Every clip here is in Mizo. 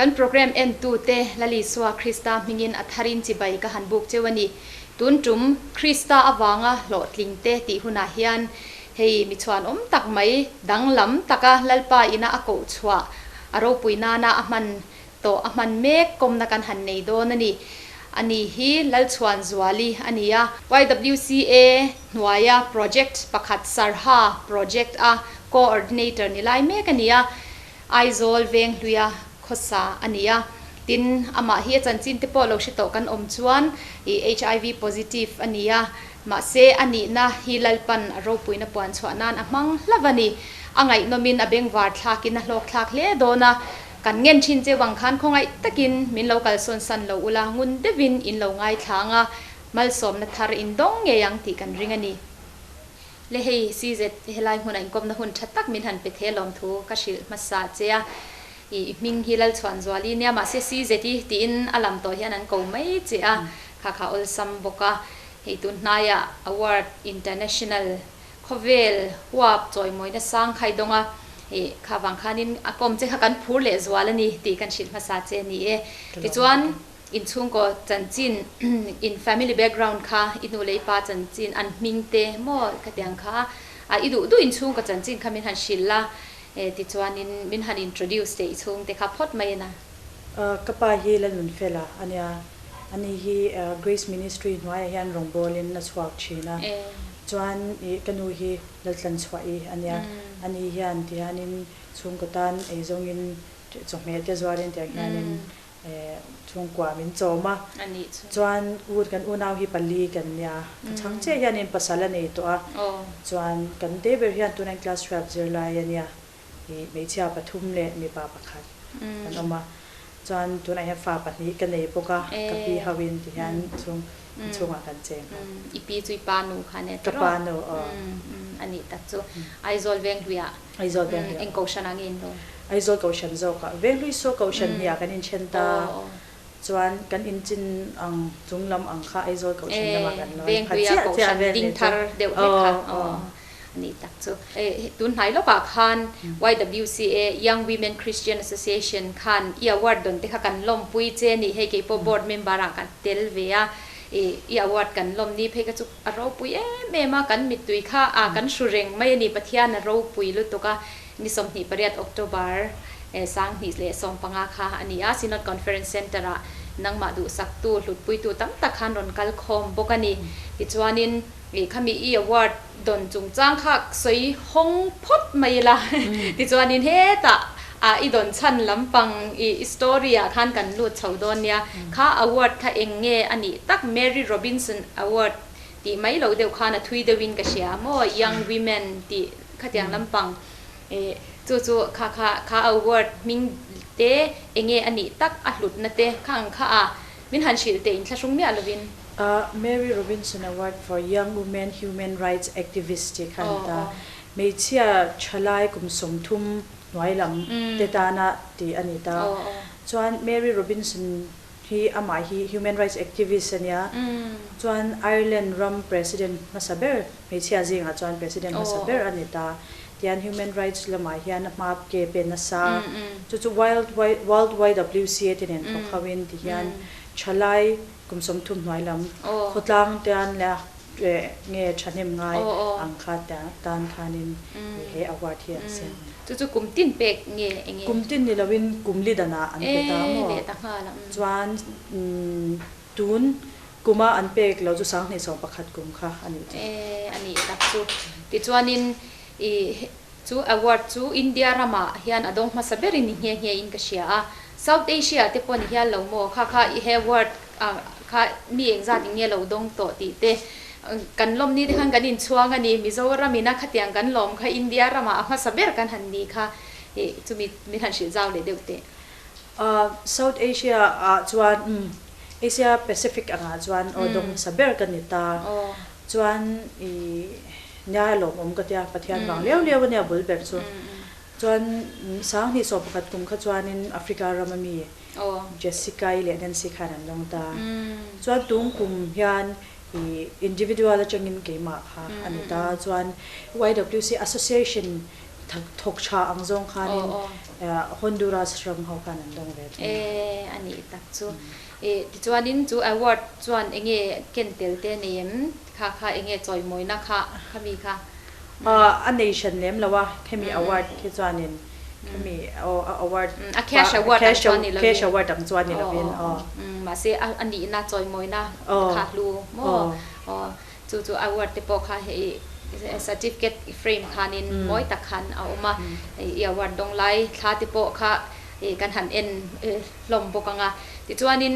Kan program entute Lal Isua Krista hmingin a tharin chibai ka han buk cheu a ni. Tun tum Krista avanga hlawhtlingte tih hunah hian hei mi chhuanawm tak mai danglam taka Lalpa ina a koh chhuah a ropui nana a hman tawh a hman mek kawmna kan han nei dawn a ni. Ani hi Lalchhuanzuali a ni a. YWCA hnuaia project pakhat Sarha project a coordinator ni lai mek a ni a. Aizawl Venghluia khawsa a ni a. Tin, amah hi a chanchin te pawh lo hre tawh kan awm chuan i HIV positive a ni a. Mahse, a nihna hi Lalpan a ropuina puan chhuah nan a hmang hlauh a ni. A ngaihnawmin a bengvar thlakin a hlawk thlak hle dawn a. Kan ngen thin cheu ang khan khawngaih takin min lo kalsawn san lo ula, ngun deuhin in lo ngaithla ang a, malsawmna thar in dawng ngei ang tih kan ring a ni. Le hei CZ, helai hmunah inkawmna hun tha tak min han pe thei alawm thu ka hrilh hmasa che a, i hming hi Lalchhuanzuali nia, mahse CZ i tiin a lam tawh hian an ko mai che a, kha kha awlsam bawk a, hei tun hnaiah Award International Khawvel huap chawimawina sang khai dawng a, ih kha vang khanin a kawm che kha kan phur leh zual a ni tih kan hrilh hmasa che a ni e. Tichuan, inchhungkaw chanchin, in family background kha, i nu leh i pa chanchin, an hming te maw khatiang kha a i duh duh inchhungkaw chanchin kha min han hrilh la, tichuanin min han introduce teh i chhungte kha phawt mai a na. Ka pa hi Lalnunfela a nia. Ani hi Grace Ministry hnuaiah hian rawngbawlin a chhuak thin a, chuan ih ka nu hi Laltlanchhuahi a nia. Ani hian tihianin chhungkaw tan eizawngin chawhmeh te zuarin tiang hianin chhungkua min chawm a. Chuan u kan unau hi pali kan nia, ka chhang chiah hianin pasal a nei tawh a, chuan kan te ber hian tunah class 12 zirlai a nia. Ih hmeichhia pathum leh mipa pakhat an awm a, chuan tunah hian fa pahnih ka nei bawk a, ka pi ho in ti hian chhung inchhungah kan cheng a. I pi chu i pa nu kha ania tiraw? Ka pa nu aw. A nih tak chu. Aizawl Venghluiah. Aizawl Venghluiah. Eng kohhran ah nge in lawn? Aizawl kohhran zawkah. Venghlui saw kohhran hniah kan inthen ta. Chuan kan inchin ang chung lam ang kha Aizawl kohhran lamah kan lawn. Venghlui-a kohhran ding thar deuh hlek kha. Aw. A nih tak chu. Tun hnai lawkah khan YWCA, Young Women Christian Association, khan i award dawn te kha kan lawmpui che a nih. Hei kei pawh board member ah kan tel ve a. I award kan lawm ni phei kha chu a ropui em em a, kan mittui kha a kan hru reng mai a ni. Pathian a ropui lutuk a. Ni 28 October 2015 kha a ni a, Synod Conference Centre ah nangmah duhsaktu, hlutpuitu tam tak khan rawn kal khawm bawk a ni. Tichuanin khami i award dawn chungchang kha sawi hawng phawt mai ila. Tichuanin hetah i dawn chhan lampang i story ah khan kan lut chho dawn nia. Kha award kha eng nge a nih tak Mary Robinson Award tih mai lo deuh khan a thui deuhin ka hria maw Young Women tih Khatiang lampang eh chu chu kha kha kha award hming te enge a nih tak a hlutna te kha ang kha a min han hrilh teh inthlahrung miah lovin. Mary Robinson Award for Young Women Human Rights Activist tih kha a ni ta. Hmeichhia thalai kum 30 hnuai lam te tana tih a ni ta. Chuan Mary Robinson Hi amah hi human rights activist a nia. Chuan Ireland ram president hmasa ber, hmeichhia zingah chuan president hmasa ber a ni ta. Tian human rights lamah hian a hma ke pen nasa. Chu chu Wild World YWCA te nen thawk ho in ti hian thalai kum 30 hnuai lam khawtlang tian leh nge thahnem ngai ang kha tan khanin he award hi an siam a ni. Chu chu kum tin pek nge eng nge? Kum tin ni loin kum li danah an pe ta maw? Leh ta nghal ang. Chuan tun kuma an pek lo chu 2011 kum kha a nih chu. A nih tak chu. Tichuanin i chu award chu India ramah hian a dawng hmasa berin ni nghe nghe in ka hria a. South Asia te pawh ni hial lo maw? Kha kha i he award kha mi engzat in nge lo dawng tawh tih te kan lawm ni te khan kan inchhuang a ni. Mizoram ina khatiang kan lawm kha India ramah a hmasa ber kan han ni kha ih chumi min han hrilh zau leh deuh teh. South Asia ah chuan umm Asia Pacific angah chuan aw dawng hmasa ber ka ni ta. Chuan ih nia lawmawm ka tia Pathian vang liau liau a nia bul ber chu. Chuan 2011 kum kha chuanin Africa rama mi Jessica-i leh Nancy khan an dawng ta. Chuan tung kum hian i individual atangin keimah kha a ni ta. Chuan YWC Association Thawk tha ang zawng khanin Honduras ram ho khan an dawng ve thung a. E a nih tak chu. E tichuanin chu award chuan enge ken tel te nei em? Kha kha enge chawimawina kha khami kha? A nei hran lem lo a, khemi award khi chuanin khemi award A cash award ang chuan ni lovin. Cash award ang chuan ni lovin aw. Mahse a nihna chawimawina kha hlu maw? Aw. Chu chu award te pawh kha hei certificate frame khanin mawi tak khan a awm a, i award dawng lai thla te pawh kha kan han en hlawm bawk ang a. Tichuanin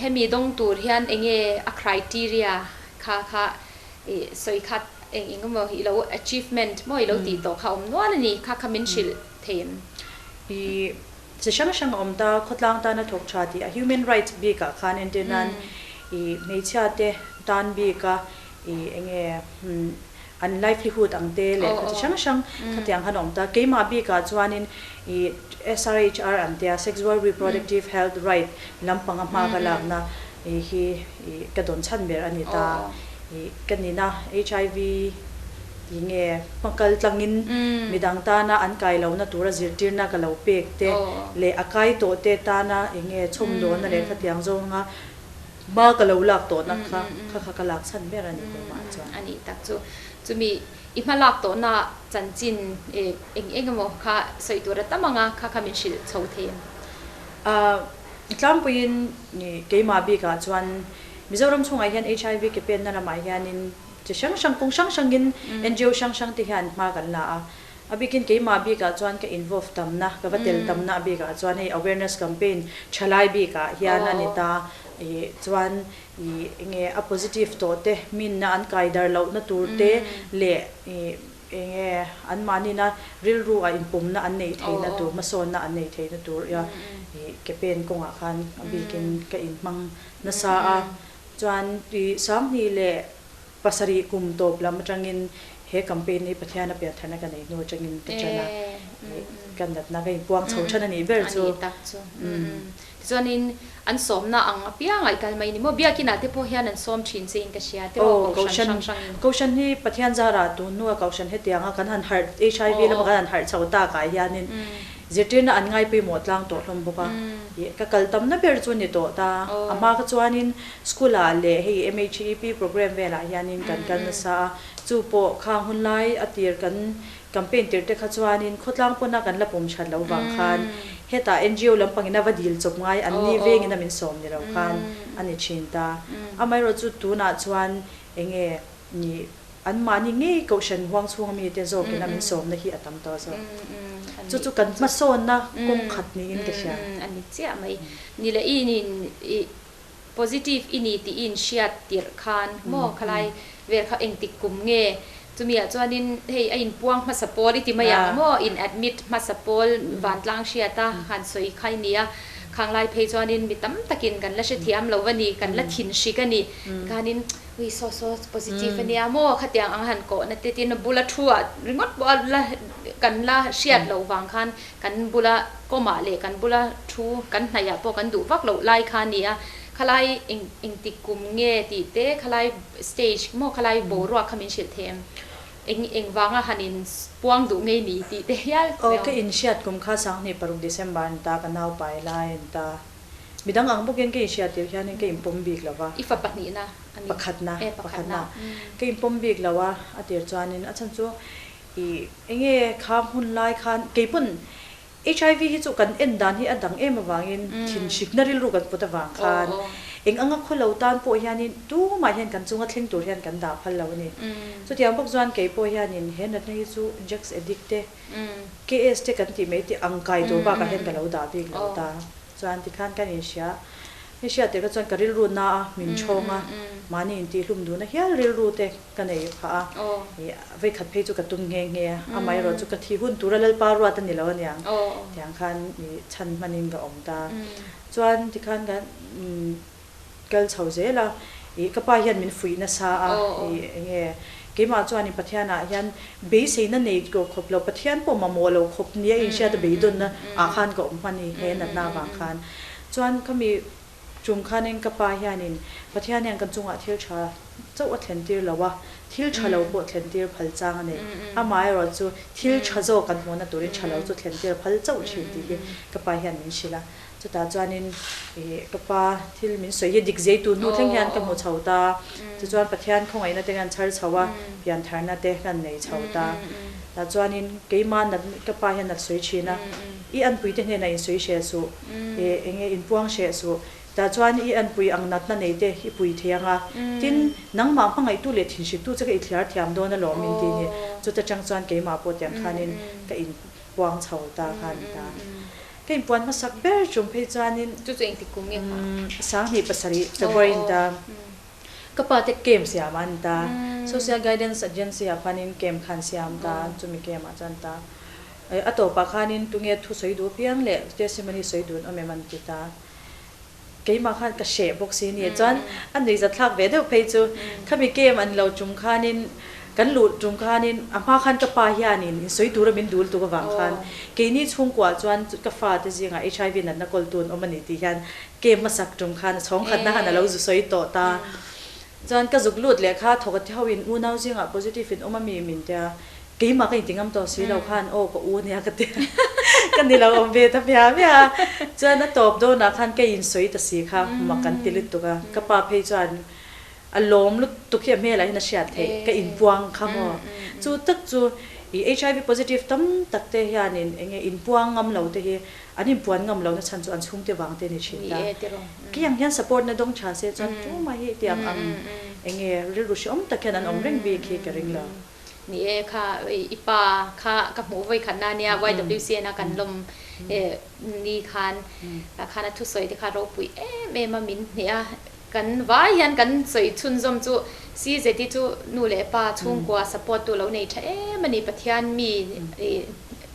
hemi dawng tur hian eng nge a criteria kha kha sawi kha eng eng emaw i lo achievement maw i lo tih tawh kha a awm nual a ni, kha kha min hrilh thei em? I Chi hrang hrang a awm ta, khawtlang tana thawk tha tih a human rights bikah khan entir nan i hmeichhia te tan bika i enge an livelihood ang te leh kha chi hrang hrang khatiang khan a awm ta. Keimah bikah chuanin i SRHR an tia sexual reproductive health right lampanga hma ka lakna i hi i ka dawn chhan ber a ni ta. I ka nina HIV ti nge hmakal tlangin midang tana an kai lohna tura zirtirna ka lo pek te leh a kai tawh te tana eng nge chhawmdawlna leh khatiang zawnga hma ka lo lak tawhna kha kha kha ka lak chhan ber a ni keimah chuan. A nih tak chu. Chumi i hma lak tawhna chanchin eng eng emaw kha sawi tur a tam ang a, kha kha min hrilh chho thei em? Tlangpuiin keimah bikah chuan Mizoram chhungah hian HIV ke penna lamah hianin chi hrang hrang kawng hrang hrangin NGO hrang hrang te hian hma kan la a. A bikin keimah bikah chuan ka involve tamna, ka va tel tamna a bikah chuan hei awareness campaign thalai bikah hian a ni ta. Ih chuan ih enge a positive tawh te minna an kai dar lohna tur te leh ih enge anmahnina rilru a inpumna an neih theihna tur, hmasawnna an neih theihna tur ia ih ke pen kawngah khan a bikin ka inhmang Nasa a, chuan i 2007 kum tawp lam atangin he campaign hi Pathian a piantharna ka neih hnu atangin ka ṭan a, ka natna ka inpuang chho ṭhan a nih ber chu. A nih tak chu. Tichuanin an sawmna ang apiang ah i kal mai ni maw? Biakinah te pawh hian an sawm ṭhin che in ka hria tiraw Kohhran hrang hrangin. Kohhran hi Pathian zarah tun hnua Kohhran hetianga kan han harh HIV lama kan han harh chho takah hianin Zirtirna an ngai pawimawh tlang tawh hlawm bawk a, ih ka kal tamna ber chu ni tawh ta. A hma kha chuanin school ah leh hei MHEP programme velah hianin kan kal nasa a, chu pawh khang hun lai a tir kan campaign tir te kha chuanin khawtlang pawna kan la pawm that loh vang khan hetah NGO lampangin a va dil chawp ngai an ni vengin a min sawm ni lo khan a ni thin ta. Amaherawhchu tunah chuan enge Ni, anmahni ngei Kohhran huang chhunga mite zawkin a min sawmna hi a tam tawh zawk. Chu chu kan hmasawnna kawng khat niin ka hria. A ni chiah mai. Ni leh i nin i positive i ni tih i inhriat tirh khan maw khalai vel kha engtik kum nge chumiah chuanin hei a inpuang hmasa pawl i ti mai ang maw in admit hmasa pawl vantlang hriata han sawi kha i nia khanglai phei chuanin mi tam takin kan la hrethiam lo a ni kan la thin hrik a ni khanin Ui saw saw positive a nia maw khatiang ang han kawhna te tin a bula thu ah ringawt pawh a la kan la hriat loh vang khan kan bula kawmah leh kan bula thu kan hnaih ah pawh kan duh vak loh lai kha a ni a, khalai eng engtik kum nge tih te khalai stage maw khalai boruak kha min hrilh thei em? Eng eng vanga han in puang duh ngei ni tih te hial. Aw ka inhriat kum kha 2006 December a ni ta ka naupai lai a ni ta. Midang ang bawkin ka inhriat tirh hianin ka inpawm bik lo va. I fa pahnihna a ni. Pakhatna, E, pakhatna. Ka inpawm bik lo a, a tir chuanin a chhan chu i enge kha hmun lai khan keipawn HIV hi chu kan en dan hi a dang em avangin thinhrikna rilru kan put avang khan eng anga khaw lo tan pawh hianin tumah hian kan chunga thleng tur hian kan dah phal lo a ni. Chutiang bawk chuan keipawh hianin he natna hi chu drugs addict te, KS te kan tih mai te ang kai tur bakah hian ka lo dah bik lo ta. Chuan tikhan kan inhria, mi hriat tirh kha chuan ka rilru na a, min chhawng a, mahni intihhlum duhna hial rilru te ka nei phah a, ih vawikhat phei chu ka tum nghe nghe a, amaherawh chu ka thi hun tura Lalpa ruat a ni lo aniang, tiang khan ih chhan hmanin ka awm ta. Chuan tikhan kan kal chho zel a, ih ka pa hian min fuih nasa a, ih enge keimah chuanin Pathianah hian beiseina nei tawh khawp lo, Pathian pawh mamawh lo khawp nia inhriat a beidawnna ah khan ka awm hman i he natna avang khan. Chuan khami Tum khanin ka pa hianin Pathian hian kan chungah thil tha chauh a thlentir lo a, thil tha lo pawh thlentir phal chang a nei. Amaherawhchu thil tha zawk kan hmuhna turin tha lo chu thlentir phal chauh thin tih hi ka pa hian min hrilh a. Chutah chuanin ih ka pa thil min sawi hi dik zei tur hnu thleng hian ka hmu chho ta. Tichuan Pathian khawngaihna te kan chhar chho a, piantharna te kan nei chho ta. Tah chuanin keimah nat ka pa hian nat sawi thin a, i anpui te hnenah insawi hreh suh, ih eng nge inpuang hreh suh. Tah chuan i anpui ang natna nei te i pui thei ang a, tin nangmah hmangaihtu leh thinhriktu che kha i thliar thiam dawn alawm min ti ni. Chuta tang chuan keimah pawh tiang khanin ka inpuang chho ta kha a ni ta. Ka inpuan hmasak ber chung phei chuanin. Chu chu engtik kum nge kha? 2007 February in ta. Ka pa te camp siam an ta. Social Guidance Agency ah khanin camp khan siam ta, chumi camp ah chuan ta. A tawpah khanin tunge thu sawi duh apiang leh testimony sawi dun awm em an ti ta. Keimah khan ka hreh bawk si nia chuan a nuihzat thlak ve deuh phei chu khami camp an lo tum khanin kan luh tum khanin a hma khan ka pa hianin insawi tura min dul tuk avang khan keini chhungkuah chuan ka fate zingah HIV natna kawltu an awm a ni tih hian camp hmasak tum khan a chhawng khatna khan a lo zu sawi tawh ta. Chuan ka zuk lut leh kha thawk a ti ho in unau zingah positive in awm a mi min tia Keimah ka inti ngam tawh si lo khan aw ka u ania ka ti a, ka ni lo awm ve ta hmiah hmiah a. Chuan a tawp dawnah khan ka insawi ta si kha mak an ti lutuk a, ka pa phei chuan a lawm lutuk hi a hmelah hian a hriat theih, ka inpuang kha maw. Chu tak chu i HIV positive tam tak te hianin eng nge inpuang ngam lo te hi an inpuan ngam lohna chhan chu an chhungte vang te a ni thin ta. Khi ang hian support na dawng tha se chuan tumah hi tiang ang eng nge rilru hrehawm tak hian an awm reng bik hi ka ring lo. Ni e, kha i pa kha ka hmuh vawi khat na nia YWCA na kan lawm ni khan tah khan a thusawi te kha ropui em em a min hneh a, kan vai hian kan sawi chhunzawm chu CZI chu nu leh pa chhungkua support tu lo nei tha em a ni Pathian mi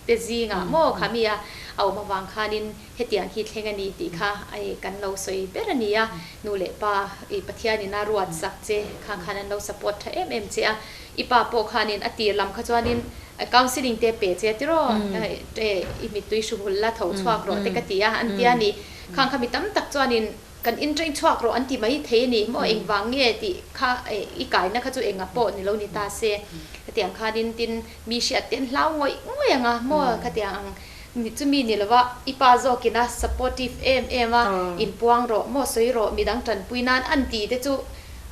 te zingah maw kha mi a a awm avang khanin Hetiang hi thleng a ni tih kha kan lo sawi ber a ni a, nu leh pa i Pathianin a ruat sak che kha khan an lo support tha em em che a, i pa pawh khanin a tir lam kha chuanin counselling te pe che tiraw i mittui hruhul la tho chhuak rawh te ka ti a an tia ni, khang kha mi tam tak chuanin kan intrain chhuak rawh an ti mai thei a ni maw engvang nge tih kha i kaina kha chu enga pawh ni lo ni ta se hetiang khanin tin mi hriat te an hlau ngawih ngawih ang a maw khatiang ang Chumi ni lova i pa zawkin a supportive em em a, inpuang rawh maw sawi rawh midang tanpui nan an ti te chu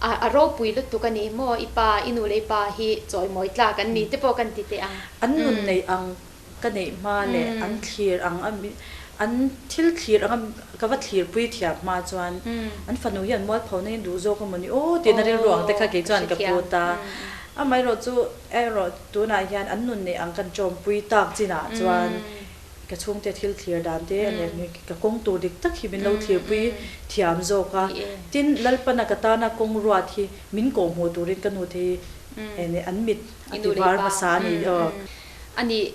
a ropui lutuk a ni maw i pa i nu leh i pa hi chawimawi tlak an ni te pawh kan ti teh ang. An nun neih ang ka neih hma leh an thlir ang a an thil thlir ang a ka va thlirpui thiam hma chuan an fanu hi an mualpho na in duh zawk a maw ni aw tihna rilru ang te kha kei chuan ka put a, amaherawh chu Erawh tunah hian an nun neih ang kan tawmpui tak chinah chuan ka chhungte thil thlir dan te a leh ka kawng tur dik tak hi min lo thlirpui thiam zawk a. Tin, Lalpana ka tana kawng ruat hi min kawhhmuh turin ka nute hi an mit a ti var hmasa a ni. A nih,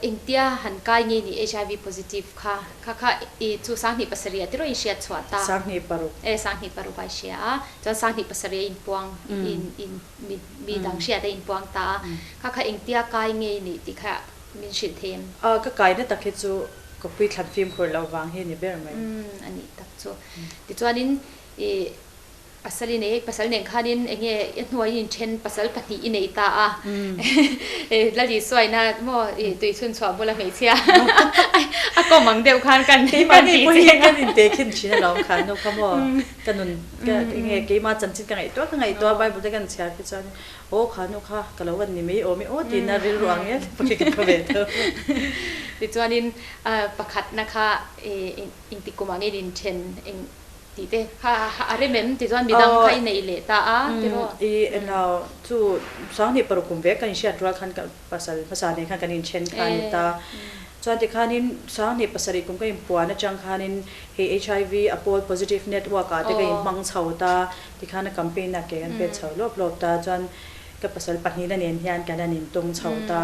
Engtia han kai nge ni HIV positive kha kha kha i chu 2007 ah tiraw in hriat chhuah ta. 2006. E 2006 ah i hria a, chuan 2007 a inpuang in in mi mi dang hriat a inpuang ta a, kha kha engtia kai nge ni tih kha min hrilh thei em? A ka kaina tak hi chu ka puithlan fimkhur loh vang hi ni ber mai. Umm a nih tak chu. Tichuanin i Pasal i nei, pasal nen khanin eng nge i hnuai in then pasal pahnih i nei ta a, Lali suaina maw i tui chhun chhuah bula hmeichhia a kawm ang deuh khan kan tih Keimah ngei pawh hi kan inteh khin thin alawm khan nu kha maw ka nun ka eng nge keimah chanchin ka ngaihtuah ka ngaihtuah Bible te kan chhiar khi chuan aw kha nu kha ka lo an ni mai awm e aw tiin a rilru ang nge pawh hi ka thaw ve tho. Tichuanin pakhatna kha engtik kumah nge in inthen eng Tih te kha a rem em ti chuan midang kha i neih leh ta a tiraw? I englo chu 26 kum vek kan inhriat rual khan ka pasal hmasa nen khan kan inthen kha a ni ta. Chuan tikhanin 27 kum ka inpuan atang khanin hei HIV a pawl positive network ah te ka inhmang chho ta tikhan a campaign a ke kan pet chho lawp lawp ta chuan ka pasal pahnihna nen hian kan han intawng chho ta.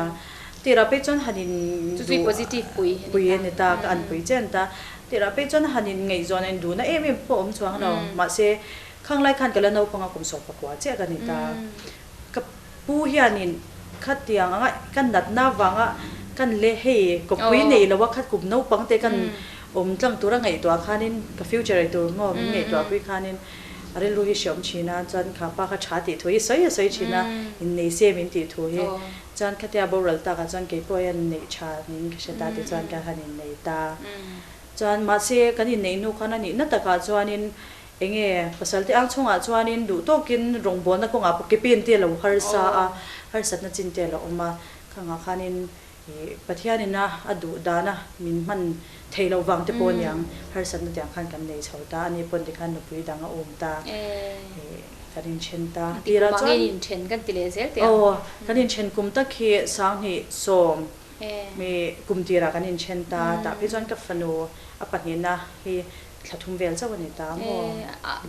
Tirah phei chuan han in duh positive pui pui a ni ta ka an pui che a ni ta. Tirah phei chuan han in ngaihzawn a in duhna em em pawh awm chuang lo. Mahse khang lai khan ka la naupang a kum 19 chiah ka ni ta. Ka pu hianin khatiang anga ka natna avanga kan le hei kawppui nei lo a khat kum naupang te kan. Awm tlang tura ngaihtuah khanin ka future ei tur maw min ngaihtuah pui khanin a rilru hi hreawm thin a, chuan kha pa kha tha tih thu hi sawi a sawi thin a, innei se min tih thu hi. Chuan khatia boral takah chuan kei pawh hian neih tha niin ka hre ta ti chuan ka han innei ta. Chuan mahse kan inneih hnu khan a nihna takah chuanin enge pasal te ang chhungah chuanin duh tawkin rawngbawlna kawngah pawh ke pen te a lo harsa a, harsatna chin te a lo awm a, khangah khanin Ih, Pathianin a a duh dana min hman thei loh vang te pawh a niang, harsatna tiang khan kan nei chho ta, ani pawn tikhan nupui dang a um ta, ih, kan inthen ta. Ti kum ah nge inthen kan ti leh zel teh ang? Aw, kan inthen kum tak hi 2010 mi kum tirah kan inthen ta, tah phei chuan ka fanu a pahnihna hi thla thum vel chauh a ni ta maw?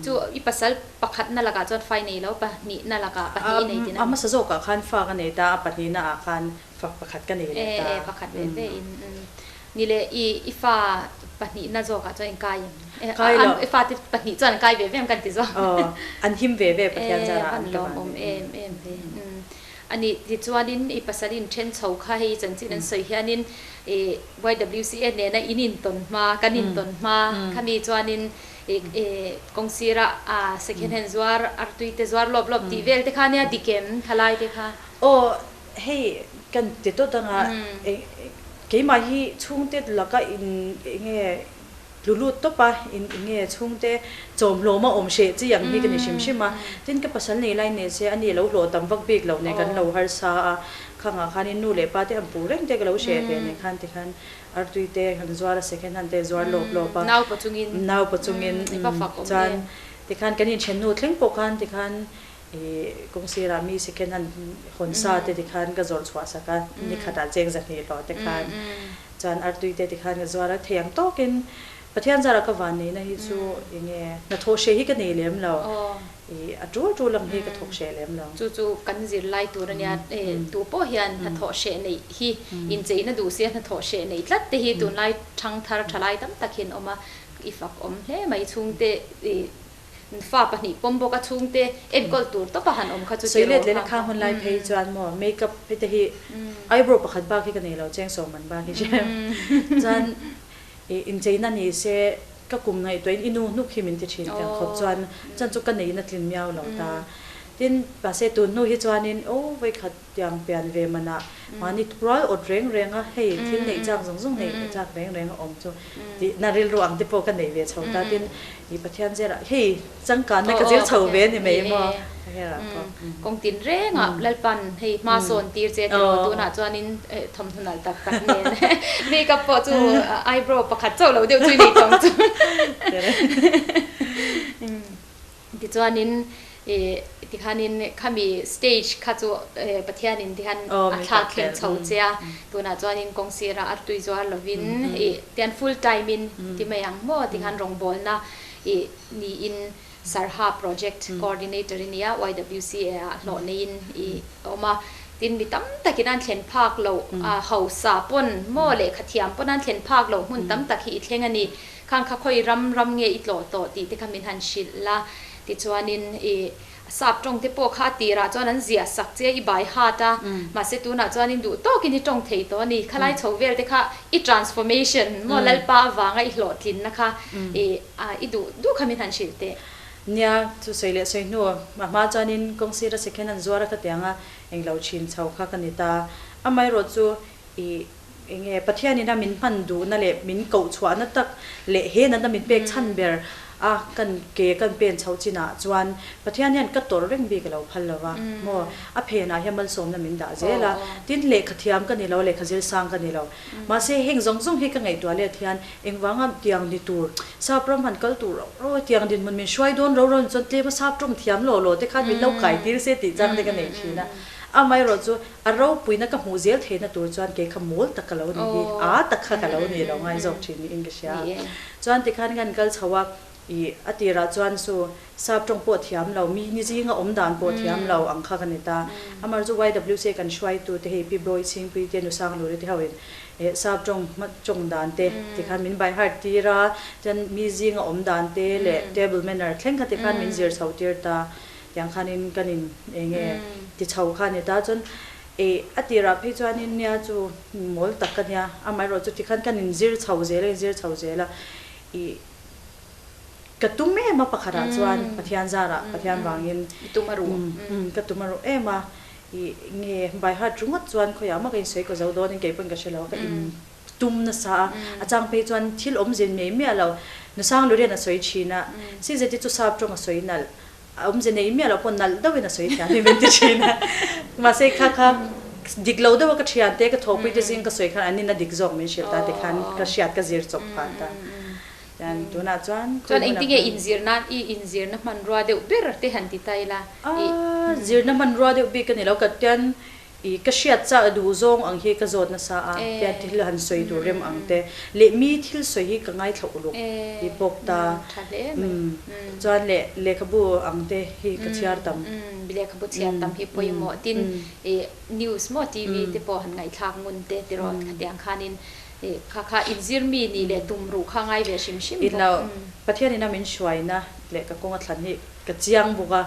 Chu i pasal pakhatna lakah chuan fa i nei lo, pahnihna lakah pahnih i nei tina? A hmasa zawkah khan fa ka nei ta, a pahnihna ah khan Fa pakhat ka nei leh ta. E, pakhat ve ve in. Ni leh i i fa pahnihna zawkah chuan in kai em? Kai lo. I fate pahnih chuan an kai ve ve em kan ti zawk. Aw, an him ve ve Pathian zarah an ka van lawmawm em em ve. Ani tichuanin i pasal in then chho kha hei chanchin an sawi hianin i YWCA nena in intawn hma, kan intawn hma khami chuanin i kawngsira second hand zuar, artui te zuar lawp lawp tih vel te kha nia dik em thalai te kha? Aw, Hei kan ti tawt anga keimah hi chhungte laka in enge tlu lut tawp a, in enge chhungte chawmhlawm a awm hreh chi ang hi ka ni hrim hrim a. Tin ka pasal nei lai nei se ani lo hlawh tam vak bik lo nen kan lo harsa a, khangah khanin nu leh pa te an puh reng te ka lo hreh ve nen khan tikhan artui te han zuar a second hand te zuar lawp lawp a. Naupa chungin. Naupa chungin chuan tikhan kan inthen hnu thleng pawh khan tikhan I kawng sirah mi second hand hawn sa te tikhan ka zawrh chhuah sak a, ni khatah cheng zahnih hlawh te khan chuan artui te tikhan ka zuar a, thei ang tawkin Pathian zarah ka van neihna hi chu enge hnathawh hreh hi ka nei lem lo, i a tul tul ang hi ka thawk hreh lem lo. Chu chu kan zir lai tur a nia, tu pawh hian hnathawh hreh neih hi incheina duh sia hnathawh hreh neih tlat te hi tunlai thangthar thalai tam tak hian awm a, i fak awm hle mai chhungte i Fa pahnih pawm bawk a chhungte enkawl tur tawp a han awm kha chu tiraw. Sawilet lehna khang hun lai phei chuan maw makeup hei te hi eyebrow pakhat bak hi ka nei lo cheng sawm man bak hi hre chuan i incheina ni se ka kum ngaihtuahin i nu hnuk hi min ti thin tiang khawp chuan chuan chu ka neihna tlin miau lo ta tin mahse tun hnu hi chuanin aw vawikhat Tiang pian ve manah mahni rual awt reng reng a, hei thil neih chak zawng zawng neih chak reng reng a awm chu tihna rilru ang te pawh ka nei ve chho ta. Tin, i Pathian zirah hei changkanna ka zir chho ve ni mai maw herah pawh. Kawng tin rengah Lalpan hei hma sawn tir che tiraw tunah chuanin thawmhnaw nalh tak tak nen makeup pawh chu eyebrow pakhat chauh lo deuh chu i nei tawng chu. Tichuanin i tikhanin khami stage kha chu Pathianin tikhan a thlak thleng chho che a, tunah chuanin kawng sirah a tui zuar lovin i tian full time in ti mai ang maw tikhan rawngbawlna i niin Sarha project coordinator i nia YWCA ah hlawh neiin i awm a, tin mi tam takin an thlen phak loh hausa pawn maw lehkha thiam pawn an thlen phak loh hmun tam tak hi i thleng a ni. Khang kha khawi ram ram nge i tlawh tawh tih te kha min han hrilh la. Tichuanin i sap tawng te pawh kha a tirah chuan an ziah sak che a, i bai hat a, mahse tunah chuanin duh tawkin i tawng thei tawh a ni. Khalai chho vel te kha i transformation maw Lalpa avanga i hlawhtlinna kha i i duh duh kha min han hrilh teh. Nia, chu sawi leh sawi hnu a hma chuanin kawng sira second an zuar a ka tiang a, englo thin chho kha ka ni ta. Amaherawhchu chu i Enge Pathianin a min hman duhna leh min koh chhuahna tak leh he natna min pek chhan ber a kan ke kan pen chhoh chinah chuan Pathian hian ka tawrh reng bik a lo phal lo va maw? A phenah hian malsawmna min dah zel a, tin lehkha thiam ka ni lo, lehkha zir sang ka ni lo. Mahse heng zawng zawng hi ka ngaihtuah let hian engvanga tiang ni tur sap ram han kal tur ro ro tiang dinhmun min hruai dawn ro ro ni chuan tlema sap tawng thiam law law te khan min lo kai tir se tih chang te ka nei thin a. Amaherawh chu A ropuina ka hmuh zel theihna tur chuan kei kha mawl tak ka lo ni hi, a tak kha ka lo ni lo ngai zawk thin niin ka hria. Chuan tikhan kan kal chho a, ih a tirah chuan chu sap tawng pawh thiam lo, mi ni zinga awm dan pawh thiam lo ang kha ka ni ta. Amar chu YWCA kan hruaitu te hei Pi Bawi Chhingpui te, Nu Sangluri te ho in eh sap tawng hma tawng dan te tikhan min by heart tir a, chuan mi zinga awm dan te leh table manner thleng kha tikhan min zir chho tir ta. Tiang khanin kan in eng nge ti chho kha a ni ta. Chuan I a tirah phei chuanin nia chu mawl tak ka nia, amaherawh chu tikhan kan inzir chho zel a, inzir chho zel a, i ka tum em a pakhatah chuan Pathian zarah Pathian vangin I tum a ruh. Umm ka tum a ruh em a, i nge by heart ringawt chuan khawiah mah ka insawi ka zo dawnin kei pawn ka hre lo a, ka in tum nasa a, a chang phei chuan thil awmze nei miah lo, Nusang Lurian a sawi thin a, CZT chu sap tawng a sawi nalh. A awmze nei miah loh pawh nalh deuhin a sawi thiam hi min ti thin a. Mahse kha kha dik lo deuha ka thian te, ka thawhpui te zing ka sawi khan an ina dik zawk min hrilh ta tikhan ka hriat ka zir chawp phan ta. Chuan tunah chuan Chuan engtinge inzir nan i inzirna hmanrua deuh ber te han ti ta ila i. Zirna hmanrua deuh bik a ni lo ka tian I ka hriat chah duh zawng ang hi ka zawt nasa a, tiang thil han sawi tur rem ang te leh mi thil sawi hi ka ngaithla uluk i bawk ta. Chuan leh lehkhabu ang te hi ka chhiar tam. Lehkhabu chhiar tam hi pawimawh tin i news maw TV te pawh han ngaihthlak ngun te tiraw khatiang khanin i kha kha inzir mi nih leh tum ruh kha ngai ve hrim hrim bawk. Pathian ina min hruaina leh ka kawng a thlan hi Ka chiang bawk a,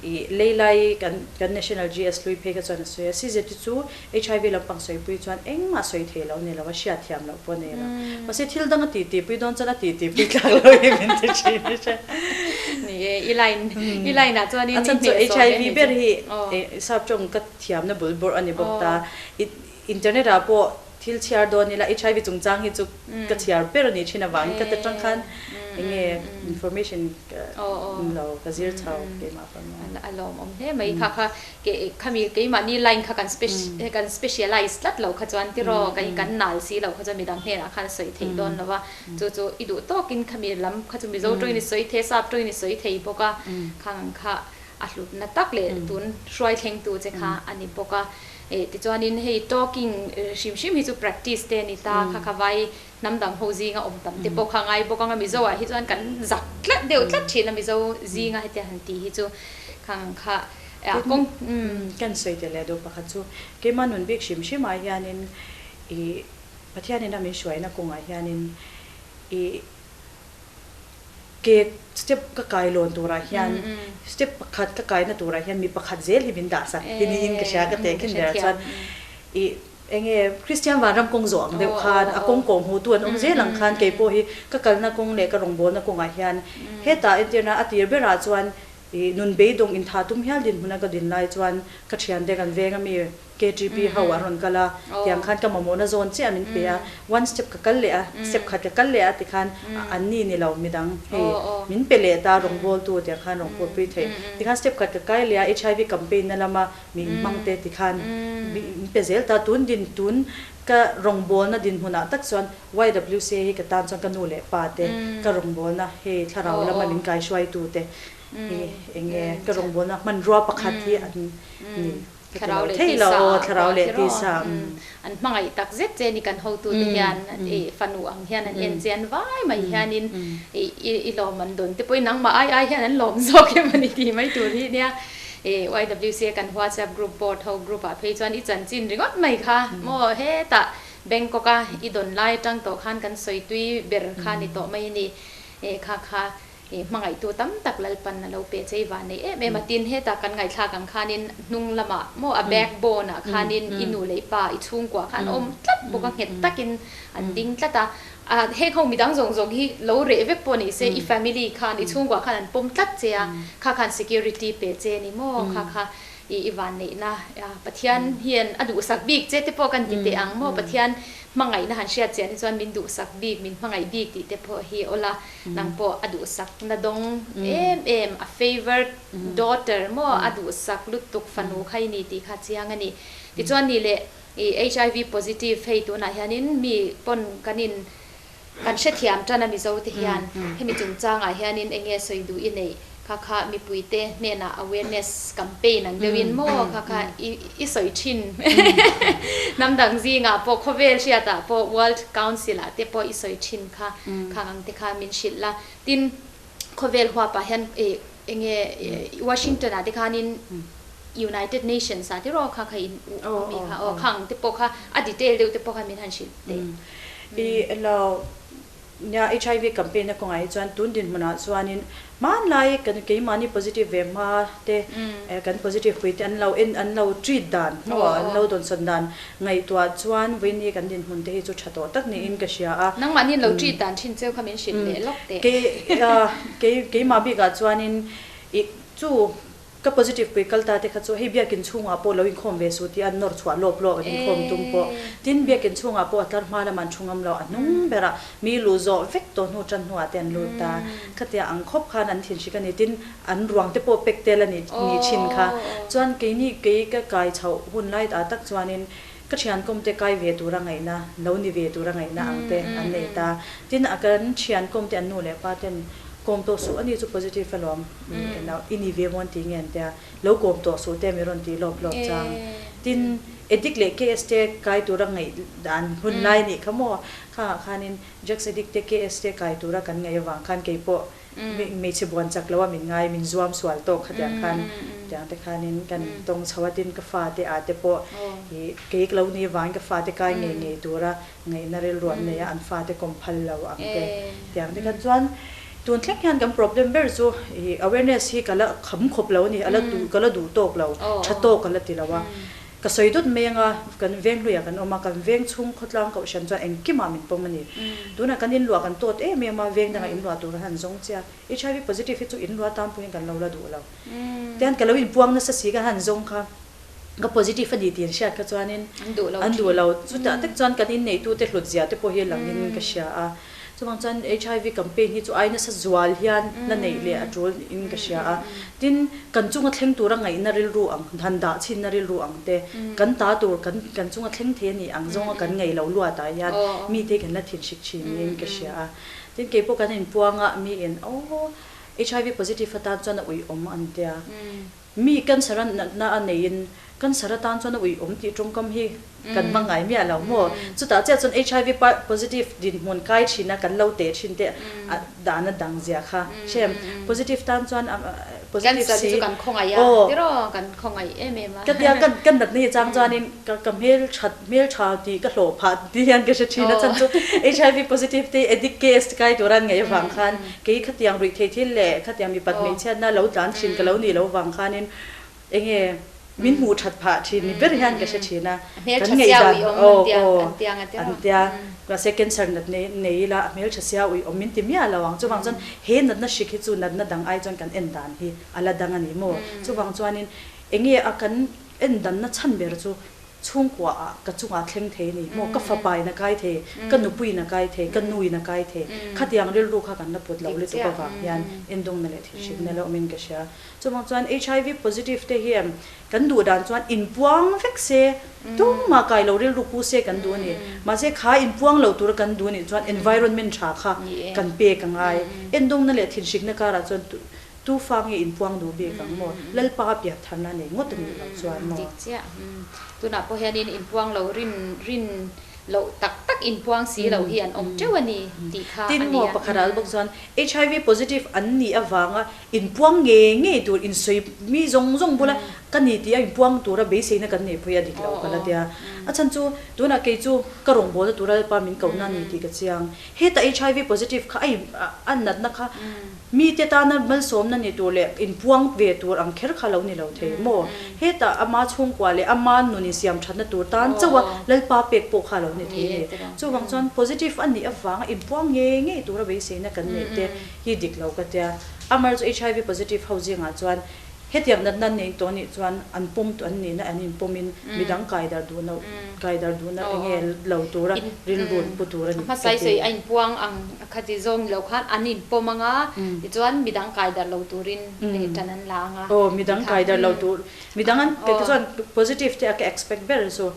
i Leilai kan kan National GS hlui phei kha chuan a sawi a, CZT chu HIV lampang sawipui chuan engmah sawi thei lo ni lo a, hriat thiam loh pawh a nei lo. Mahse thil dang a tih tihpui dawn chuan a tih tihpui tlak lo hi min ti thin a hria. Ni e, i line i line ah chuan in A chhan chu HIV ber hi sap tawng ka thiamna bul bawrh a ni bawk ta. Internet ah pawh thil chhiar dawn ila HIV chungchang hi chu ka chhiar ber a nih thin avangin ka ta tang khan eng nge information ka lo ka zir chho keimah pawn maw. A lawmawm hle mai kha kha khami keimahni line kha kan kan specialize tlat lo kha chuan tiraw kan kan nal si lo kha chuan midang hnenah khan a sawi theih dawn lo va chu chu i duh tawkin khami lam kha chu Mizo tawngin i sawi thei a sap tawngin i sawi thei bawk a khang ang kha a hlutna tak leh tun hruai thlengtu che kha a ni bawk a. Eh tichuanin hei talking hrim hrim hi chu practice te a ni ta, kha kha vai hnam dang ho zinga awm tam te pawh kha ngai bawk ang a, Mizo ah hi chuan kan zak tlat deuh tlat thin a Mizo zinga hetia han tih hi chu khang kha a kawng. Kan sawi tel leh deuh pakhat chu keimah nun bik hrim hrim ah hianin ih Pathianin a min hruaina kawngah hianin ih Ke step ka kai lawn turah hian step pakhat ka kaina turah hian mi pakhat zel hi min dah sak hi niin ka hria ka teh khin berah chuan ih eng nge Kristian vanram kawng zawh ang deuh khan a kawng kawh hmuh tu an awm zel ang khan kei pawh hi ka kalna kawng leh ka rawngbawlna kawngah hian hetah entirna a tir berah chuan ih nun beidawng intha tum hial dinhmuna ka din lai chuan ka thiante kan veng ami KTP ho an rawn kal a, tiang khan ka mamawhna zawn chiah min pe a, one step ka kal leh a, step khat ka kal leh a tikhan an ni ni lo midang hei min pe leh ta rawngbawltu tiang khan rawn pawhpui theih tikhan step khat ka kai leh a HIV campaign na lama mi inhmang te tikhan min pe zel ta tun din tun ka rawngbawlna dinhmunah tak chuan YWCA hi ka tan chuan ka nu leh pa te ka rawngbawlna hei thlarau lama min kaihruaitu te hi eng nge ka rawngbawlna hmanrua pakhat hi an ni. Ka ti Thlarau lo leh thei lo tisa aw, ah thlarau pawh leh tiraw tisa an hmangaih tak zet che ni kan hotute hian i fanu ang hian an en che an vai mai hianin i i lawm an dawn te pawhin nangmah ai ai hian an lawm zawk em a ni tih mai tur hi nia. I YWCA kan WhatsApp group board ho group ah phei chuan i chanchin ringawt mai kha maw hetah Bangkok a i dawn lai atang tawh khan kan sawi tui ber kha ni tawh mai a ni. Kha kha I hmangaihtu tam tak Lalpan a lo pe chei van nei em em a, tin hetah kan ngaihthlak ang khanin hnung lamah maw a backbone ah khanin i nu leh i pa i chhungkua kha an awm tlat bawk a, nghet takin an ding tlat a, a heng ho midang zawng zawng hi lo reh vek pawh ni se i family khan i chhungkua khan an pawm tlat che a, kha khan security pe che ni maw kha kha i i vanneihna Pathian hian a duhsak bik che te pawh kan ti teh ang maw Pathian hmangaihna han hriat chian hi chuan min duhsak bik min hmangaih bik tih te pawh hi awla. Nang pawh a duhsak na dawng em em, a favoured daughter maw a duhsak lutuk fanu kha i ni tih kha chiang a ni. Tichuan ni leh i HIV positive hei tunah hianin mi pawn kan in kan hrethiam tan a Mizo te hian hemi chungchangah hianin eng nge sawi duh i neih kha kha mipuite hnenah awareness campaign ang deuhin maw kha kha i i sawi thin hnam dang zingah pawh khawvel hriatah pawh World Council ah te pawh i sawi thin kha khang ang te kha min hrilh la tin khawvel huapah hian ih eng nge Washington ah te khanin United Nations ah te rawh kha kha in mi kha aw khang te pawh kha a detail deuh te pawh kha min han hrilh teh. I lo. Nia, HIV campaign na kawngah hi chuan tun dinhmunah chuanin hmanlai kan keimahni positive ve hma te kan positive pui te an lo en an lo treat dan hnuah an lo dawnsawn dan ngaihtuah chuan vawiini kan dinhmun te hi chu tha tawh tak niin ka hria a. Nangmahni an lo treat dan thin cheu kha min hrilh leh lawk teh. Kei keimah bikah chuanin i chu Ka positive pui kal ta te kha chu hei biakin chhungah pawh lo inkhawm ve suh tih an nawr chhuah lawp lawp an inkhawm tum pawh. Tin, biakin chhungah pawh a tlar hma lamah an thu ngam lo, a hnung berah mi luh zawh vek tawh hnu tan hnuah te an lut ta. Khatia ang khawp khan an thinhrik a ni. Tin, an ruang te pawh pek tel a nih nih thin kha. Chuan keini kei ka kai chhoh hun lai ah tak chuanin ka thian kawm te kai ve tura ngaihna, lo ni ve tura ngaihna ang te an nei ta. Tin, a kan thian kawm te an nu leh pa ten Kawm tawh suh ani chu positive alawm kan lo i ni ve mawn tih nge an tia lo kawm tawh suh te mi rawn tih lawp lawp chang tin addict leh KS te kai tura ngaih dan hun lai nih kha maw khangah khanin drugs addict te KS te kai tura kan ngaih avang khan keipawh hmeichhe buan chak lo a min ngai min zuam sual tawk khatiang khan tiang te khanin kan tawng chho a tin ka fa te ah te pawh ih kei ka lo ni avangin ka fa te kai ngei ngei tura Ngaihna rilru an nei a, an fate kawm phal lo ang te tiang te khan chuan tun thleng hian kan problem ber chu ih awareness hi ka la kham khawp lo a ni, a la duh ka la duh tawk lo, tha tawk ka la ti lo a. Ka sawi dawt mai anga kan veng hluiah kan awm a, kan veng chhung khawtlang kohhran chuan engkimah min pawm a ni. Tunah kan inluah kan tawt em em a, veng dangah inluah tur han zawng chiah HIV positive hi chu inluah tan pawhin kan lo la duh lo. Tihian ka lo inpuang nasa si ka han zawng kha. Ka positive a ni tih an hriat kha chuanin an duh lo. Chutah tak chuan kan inneihtute hlut zia te pawh hi langin ka hria a. Chuvang chuan HIV campaign hi chu ai nasa zual hian la neih leh a tul in ka hria a. Tin, kan chunga thleng tura ngaihna rilru ang, han dah chhinna rilru ang te, kan ta tur kan kan chunga thleng thei a nih ang zawnga kan ngaih loh luatah hian mite hi kan la thinhrik thin niin ka hria a. Tin, keipawh kan inpuanga miin aw HIV positive atan chuan a uiawm an tia. Mi cancer a natna a neiin cancer atan chuan a uih awm tih tawngkam hi kan hmang ngai miah lo maw? Chutah chiah chuan HIV positive dinhmun kai thin a kan lo teh thin te a dahna dang zia kha hrem. Positive tan chuan positive si. Cancer hi chu kan khawngaih a tiraw? Kan khawngaih em em a. Ka tia ka natna hi chang chuanin ka hmelthat hmeltha tih ka hlawh phah tih hian ka hre thin a chhan chu HIV positive te addict case kai tur an ngaih avang khan kei khatiang ruih theih thil leh khatiang mipat hmeichhiatna lo tlan thin ka lo nih loh vang khanin enge min hmuh that phah thin ni ber hian ka hre thin a kan ngaih dan aw aw an tia mahse cancer nat nei nei ila a hmeltha sia ui awm min ti miah lo ang chuvang chuan he natna hrik hi chu natna dang ai chuan kan en dan hi a la dang a ni maw chuvang chuanin enge a kan en danna chhan ber chu Chhungkua ah ka chungah thleng thei a ni maw? Ka fapa in a kai thei, ka nupui in a kai thei, ka nu in a kai thei. Khatiang rilru kha kan la put loh lutuk avang hian endawngna leh thilhrilhna la awmin ka hria. Chuvang chuan HIV positive te hi kan duh dan chuan inpuang vek se, tumah kai lo rilru pu se kan duh a ni. Mahse kha inpuang lo tura kan duh a nih chuan environment tha kha kan pek a ngai. Endawngna leh thilhrilhna karah chuan Tu fa nge inpuang duh bik ang maw? Lalpa a pian tharna nei ngawt a nih loh chuan maw? Dik chiah. Tunah pawh hianin inpuang lo rin rin loh tak tak inpuang si lo hi an awm teuh a ni tih kha a Tin maw ni a. pakhat ah bawk chuan HIV positive an nih avanga inpuang ngei ngei tur insawi mi zawng zawng bula ka ni tih a inpuang tura beiseina kan neih pawh hi a dik lo ka la tia. A chhan chu tunah kei chu ka rawngbawlna tura Lalpa min kohna a ni tih ka chiang. Heta HIV positive kha a a natna kha Mite tana malsawmna ni tur leh inpuang ve tur ang kher kha lo ni lo thei maw? Hetah ama chhungkua leh ama nun insiam thatna tur tan chauh a Lalpa pek pawh kha lo ni thei a ni. Chuvang chuan positive a nih avanga inpuang ngei ngei tura beiseina kan neih te hi dik lo ka tia. Amar chu HIV positive ho zingah chuan Hetiang natna nei tawh nih chuan an pawm tawh an nihna an inpawmin midang kaidar duhna kaidar duhna enge lo tura rilru an pu tur a ni ka ti. Hmasai sawi a inpuang ang khati zawng ni lo khan an inpawm anga tichuan midang kaidar lo turin enge tan an la anga. Aw midang kaidar lo tur midang an kei chuan positive te a ka expect ber chu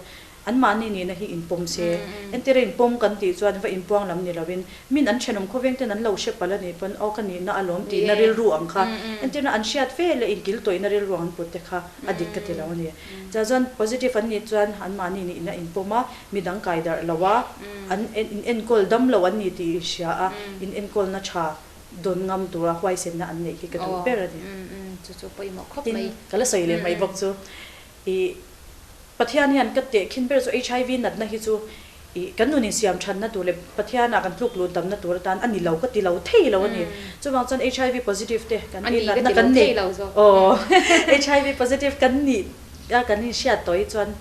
Anmahni nihna hi inpawm se. Entir a inpawm kan tih chuan va inpuang lam ni lovin, min an thenawm khawveng ten an lo hre palh a nih pawn aw ka nihna a lawm tihna rilru ang kha entirna an hriat ve leh inkil tawihna rilru ang an put te kha a dik ka ti lo a ni. Chah chuan positive an nih chuan anmahni nihna inpawm a, midang kai darh lo a, an in enkawl dam lo an ni tih i hria a, in enkawlna tha dawn ngam tura huaisenna an neih hi ka duh ber a ni. Tin, ka la sawi leh mai bawk chu i. Pathian hian ka tehkhin ber chu HIV natna hi chu I kan nun insiam thatna tur leh Pathianah kan tluk lut damna tur atan a ni lo ka ti lo thei lo a ni. Chuvang chuan HIV positive te kan A ni ka natna ti kan lo nei thei lo zawk. aw HIV positive kan nih a kan inhriat tawh hi chuan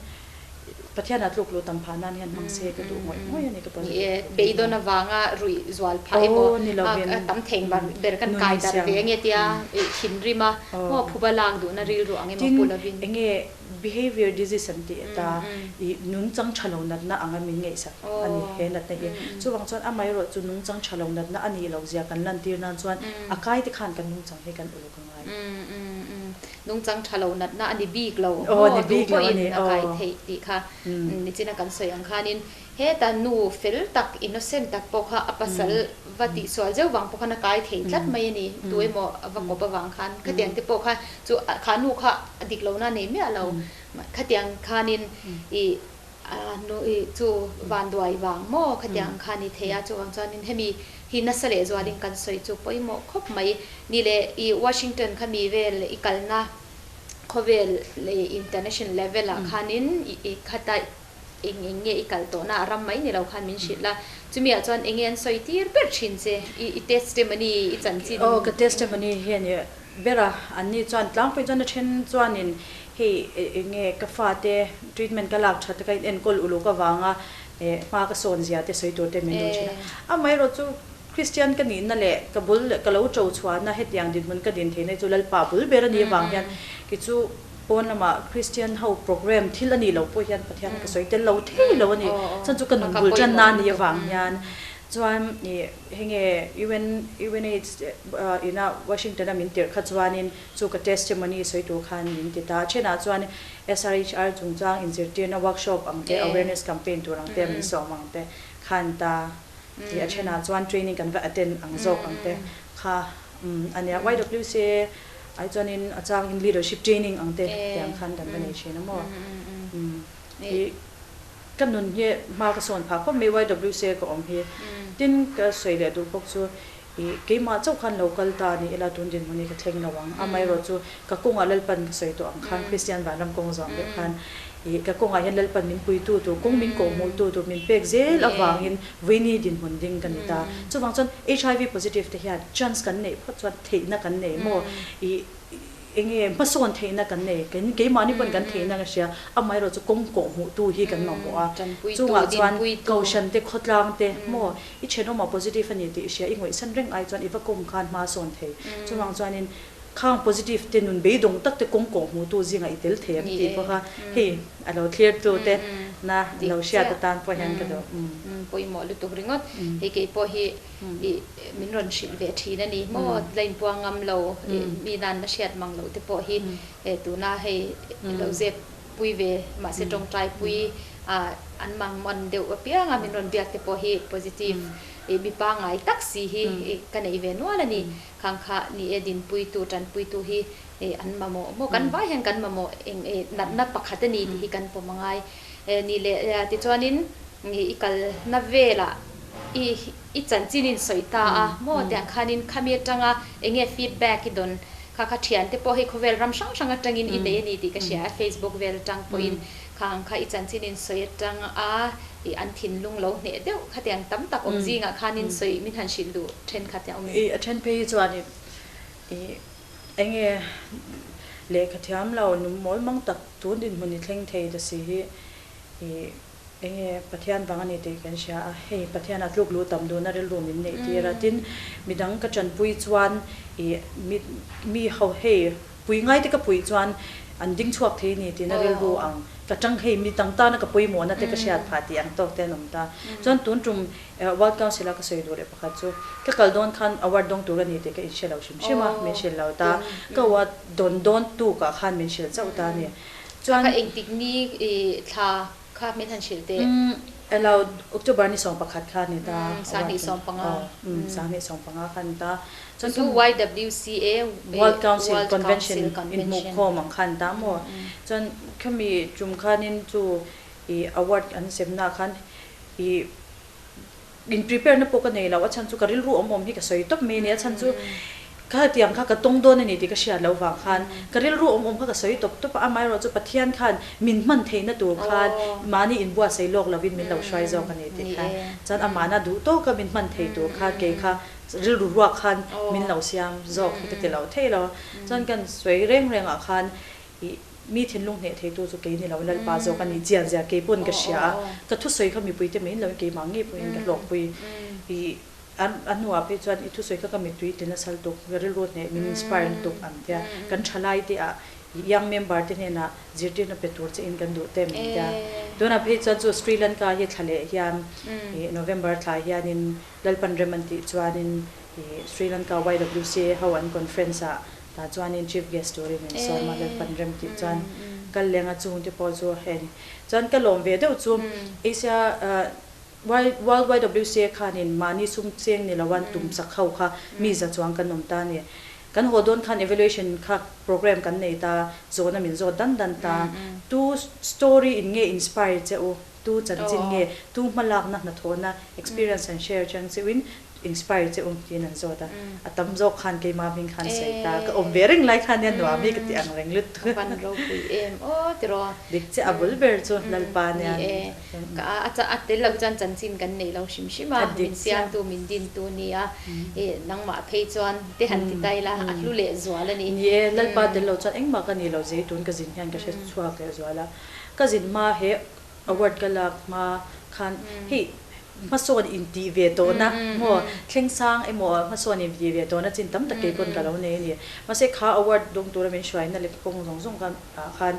Pathianah tluk lut dam phah nan hian hmang se ka duh ngawih ngawih a ni ka Ni positive e, pawh hi. beidawn avanga ruih zual phah emaw Aw ni a lovin tam theng ber kan nun kai darh insiam ve ange tia i thinrim a maw aw phuba lak duhna rilru ang emaw Tin pu lovin. enge Behavior disease an tih ta i nungchang tha lo natna anga min ngaihsak a ni he natna hi. Chuvang chuan amaherawh chu nungchang tha lo natna a nih loh zia kan lantir nan chuan a kai te khan kan nungchang hi kan uluk a ngai. Nungchang tha lo natna a ni bik lo maw duh pawhin a kai theih tih kha nichina kan sawi ang khanin heta nu fel tak innocent tak pawh kha a pasal va tihsual zeuh vang pawh khan a kai thei tlat mai a ni, tu emaw va kawp avang khan khatiang te pawh kha chu kha nu kha a dik lohna a nei miah lo, khatiang khanin ih nu ih chu vanduai vang maw khatiang kha a ni thei a, chuvang chuanin hemi hi nasa leh zualin kan sawi chu pawimawh khawp mai ni leh ih Washington kha mi vel i kalna khawvel leh international level ah khanin ih khata Eng eng nge i kal tawhna a ram mai ni lo khan min hrilh la, chumi ah chuan eng nge an sawi tir ber thin che, i i testimony, i chanchin. Aw ka testimony hi a ni ber a, an ni chuan tlangpui chuan a then chuanin hei eng nge ka fate treatment ka lak that ka in enkawl uluk avanga hma ka sawn zia te sawi tur te min duh thin a, amaherawh chu Kristian ka nihna leh ka bul ka lo to chhuahna hetiang dinhmun ka din theihna hi chu Lalpa bul ber a nih avang hian kei chu Pawn lamah Kristian ho program thil a nih loh pawh hian Pathian ka sawi tel lo thei lo a ni. Chuan chu ka nun bul tan na nih avang hian chuan ih henge UN UNAIDS ina Washington a min tirh kha chuanin chu ka testimony sawi tur khan min ti ta. A thenah chuan SRHR chungchang inzirtirna workshop ang te awareness campaign tur ang te min sawm ang te khan ta ih a thenah chuan training kan va attend ang zawk ang te kha a nia. YWCA Ai chuanin a changin leadership training ang te tiang khan kan va nei thin a maw? Hi ka nun hi hma ka sawn phah khawp mai YWCA ka awm hi. Tin ka sawi leh duh bawk chu i keimah chauh khan lo kal ta ni ila tun dinhmun hi ka thleng lo ang. Amaherawh chu ka kawngah Lalpan ka sawi tawh ang khan Kristian vanram kawng zawng deuh khan i ka kawngah hian Lalpan min puitu tur kawng min kawhhmuhtu tur min pek zel avangin Vawiini dinhmun ding ka ni ta. Chuvang chuan HIV positive te hian chance kan neih phawt chuan theihna kan nei maw? Ih enge hmasawn theihna kan nei? Keini keimahni pawn kan theihna ka hria. Amaherawh chu kawng kawhhmuhtu hi kan mamawh a. Chungah chuan Kohhran te khawtlang te maw i thenawmah positive a ni tih i hria i ngawihsan reng ai chuan i va kawm khan hma sawn thei. Chuvang chuanin Khang positive te nun beidawng tak te kawng kawh hmuhtu zingah i tel thei ang tih pawh kha hei a lo thlirtu te na lo hriat atan pawh hian ka duh. Pawimawh lutuk ringawt. Hei kei pawh hi i min rawn hrilh ve thin a ni maw la inpuang ngam lo mi nan la hriat mang loh te pawh hi tuna hei lo zep pui ve mahse tawngtai pui an mang man deuh apiang a min rawn biak te pawh hi positive i mi pangngai tak si hi ka nei ve nual a ni. Khang kha ni e dinpuitu, tanpuitu hi an mamawh maw? Kan vai hian kan mamawh eng e natna pakhat a ni tih hi kan pawm a ngai. Ni leh tichuanin i kalna velah i i chanchin in sawi ta a maw? Tiang khanin khami atanga eng nge feedback i dawn? Kha kha thiante pawh hei khawvel ram hrang hrang atangin i nei a ni tih ka hria a, Facebook vel atang pawhin khang kha i chanchin in sawi atang a I an thinlung lo hneh deuh khatiang tam tak awm zingah khanin sawi min han hrilh duh thenkhat a awm em? I a then phei hi chuan i i eng nge lehkha thiam lo num mawl mang tak tun dinhmun i thleng thei ta si hi i eng nge Pathian vang a ni tih kan hria a, hei Pathian a tluk luh tam duhna rilru min neih tir a, tin midang ka tanpui chuan i mi mi ho hei Pui ngai te ka puih chuan an ding chhuak thei ni tiin a rilru ang ka tang hei mi dang tana ka pawimawhna te ka hriat phah tih ang tawk te an awm ta. Chuan tun tum World Council a ka sawi duh leh pakhat chu ka kal dawn khan award dawng tur a ni tih ka inhre lo hrim hrim a, min hrilh lo ta. Ka award dawn dawn tukah khan min hrilh chauh ta a ni. Chuan. Ka engtik ni thla Kha min han hrilh teh. Umm elo October ni 11 kha ni ta. Umm 25. Aw umm 25 kha ni ta. Chuan chu YWCA World Council Convention inhmuhkhawm ang kha ni ta maw. Chuan khami tum khanin chu i award an semna khan i in prepare na pawh ka nei lo a chhan chu ka rilru awm awm hi ka sawi tawp mai a ni a chhan chu. Khatiang kha ka tawng dawn a ni tih ka hriat loh vang khan ka rilru awm awm kha ka sawi tawp tawp a, amaherawhchu Pathian khan min hman theihna tur khan mahni inbuatsaih lawk lovin min lo hruai zawk a ni tih kha chuan amahna duh tawka min hman thei tur khan kei kha rilru ruak khan min lo siam zawk hi ka ti lo thei lo. Chuan kan sawi reng rengah khan ih mi thinlung hneh theitu chu kei ni lo Lalpa zawk a ni chian zia kei pawn ka hria a, ka thusawi kha mipuite mai in lo in keimah ngei pawhin ka hlawkpui ih A hnuah phei chuan i thusawi kha ka mittui ti nasa lutuk, ka rilru hneh min inspire lutuk ang tia kan thalai te ah young member te hnenah zirtirna pe tur che in kan duh te min tia. Tunah phei chuan chu Sri Lanka hi thla leh hian ih November thla hianin Lalpan rem an tih chuanin ih Sri Lanka YWCA ho an conference ah tah chuanin chief guest turin min sawm a Lalpan rem tih chuan kal lenga chungte pawh chu hei a ni. Chuan ka lawm ve deuh chu Asia World YWCA khanin mahni sum cheng ni loan tum sak ho kha mi za chuang kan awm ta a ni. Kan haw dawn khan evaluation kha program kan nei ta, zawhna min zawt dan dan ta. Tu story in nge inspire che u, tu chanchin nge, tu hmalakna hnathawhna experience an share chang che uin Inspire che um tiin an zawt a, a tam zawk khan keimah hming khan sawi ta, ka awm ve reng lai khan nia nuam hi ka ti ang reng lut. Ka van ropui em aw tiraw. Dik che a bul ber chu Lalpa nia. Ni e, ka a tel lo chuan chanchin kan neih lo hrim hrim a, min siamtu min dintu nia, i nangmah phei chuan te han ti ta ila a hlu leh zual a ni. Ni e, Lalpa tel lo chuan engmah ka ni lo zeitun ka zin hian ka hre chhuak leh zual a, ka zin hma he Award ka lak hma khan hei hmasawn intih ve tawhna maw thleng sang emaw hmasawn intih ve tawhna chin tam tak kei pawn ka lo nei a ni. Mahse kha award dawng tura min hruaina leh kawng zawng zawng kha ah khan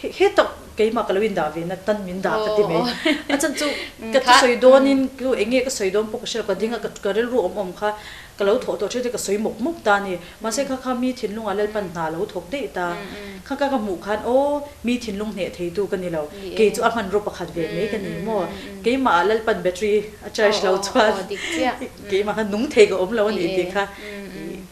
hetah keimah ka lo indah ve na tan min dah ka ti mai. A chhan chu ka thusawi dawnin chu eng nge ka sawi dawn pawh ka hre lo, ka ding a ka rilru awm awm kha ka lo thawh tawh ṭhin a ka sawi mawp mawp ta a ni. Mahse kha kha mi thinlungah Lalpan hna lo thawk daih ta. Kha ka ka hmuh khan aw mi thinlung hneh theitu ka ni lo, kei chu a hmanraw pakhat ve mai ka ni maw? Keimahah Lalpan battery a charge lo chuan keimah kha nung thei ka awm lo a ni tih kha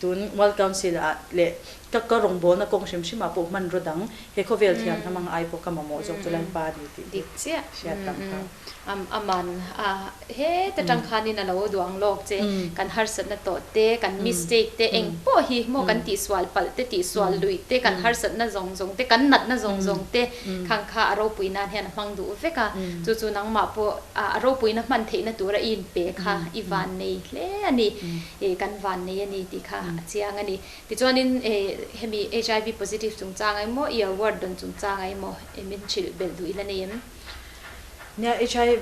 tun World Council ah leh ka ka rawngbawlna kawng hrim hrim ah pawh hmanraw dang he khawvel thiam hna mang ai pawh ka mamawh zawk chu Lalpa a ni tih hi hriat tam kha. Aman a heta tang khanin a lo duang lawk che, kan harsatna tawh te, kan mistake te eng pawh hi maw kan tihsual palh te, tihsual luih te, kan harsatna zawng zawng te, kan natna zawng zawng te khang kha a ropui nan hian a hmang duh vek a, chu chu nangmah pawh a ropuina hman theihna tura i inpe kha i van nei hle a ni, kan van nei a ni tih kha a chiang a ni. Tichuanin hemi HIV positive chungchanga emaw, i award dawn chungchanga emaw min hrilh belh duh ila nei em? Nia HIV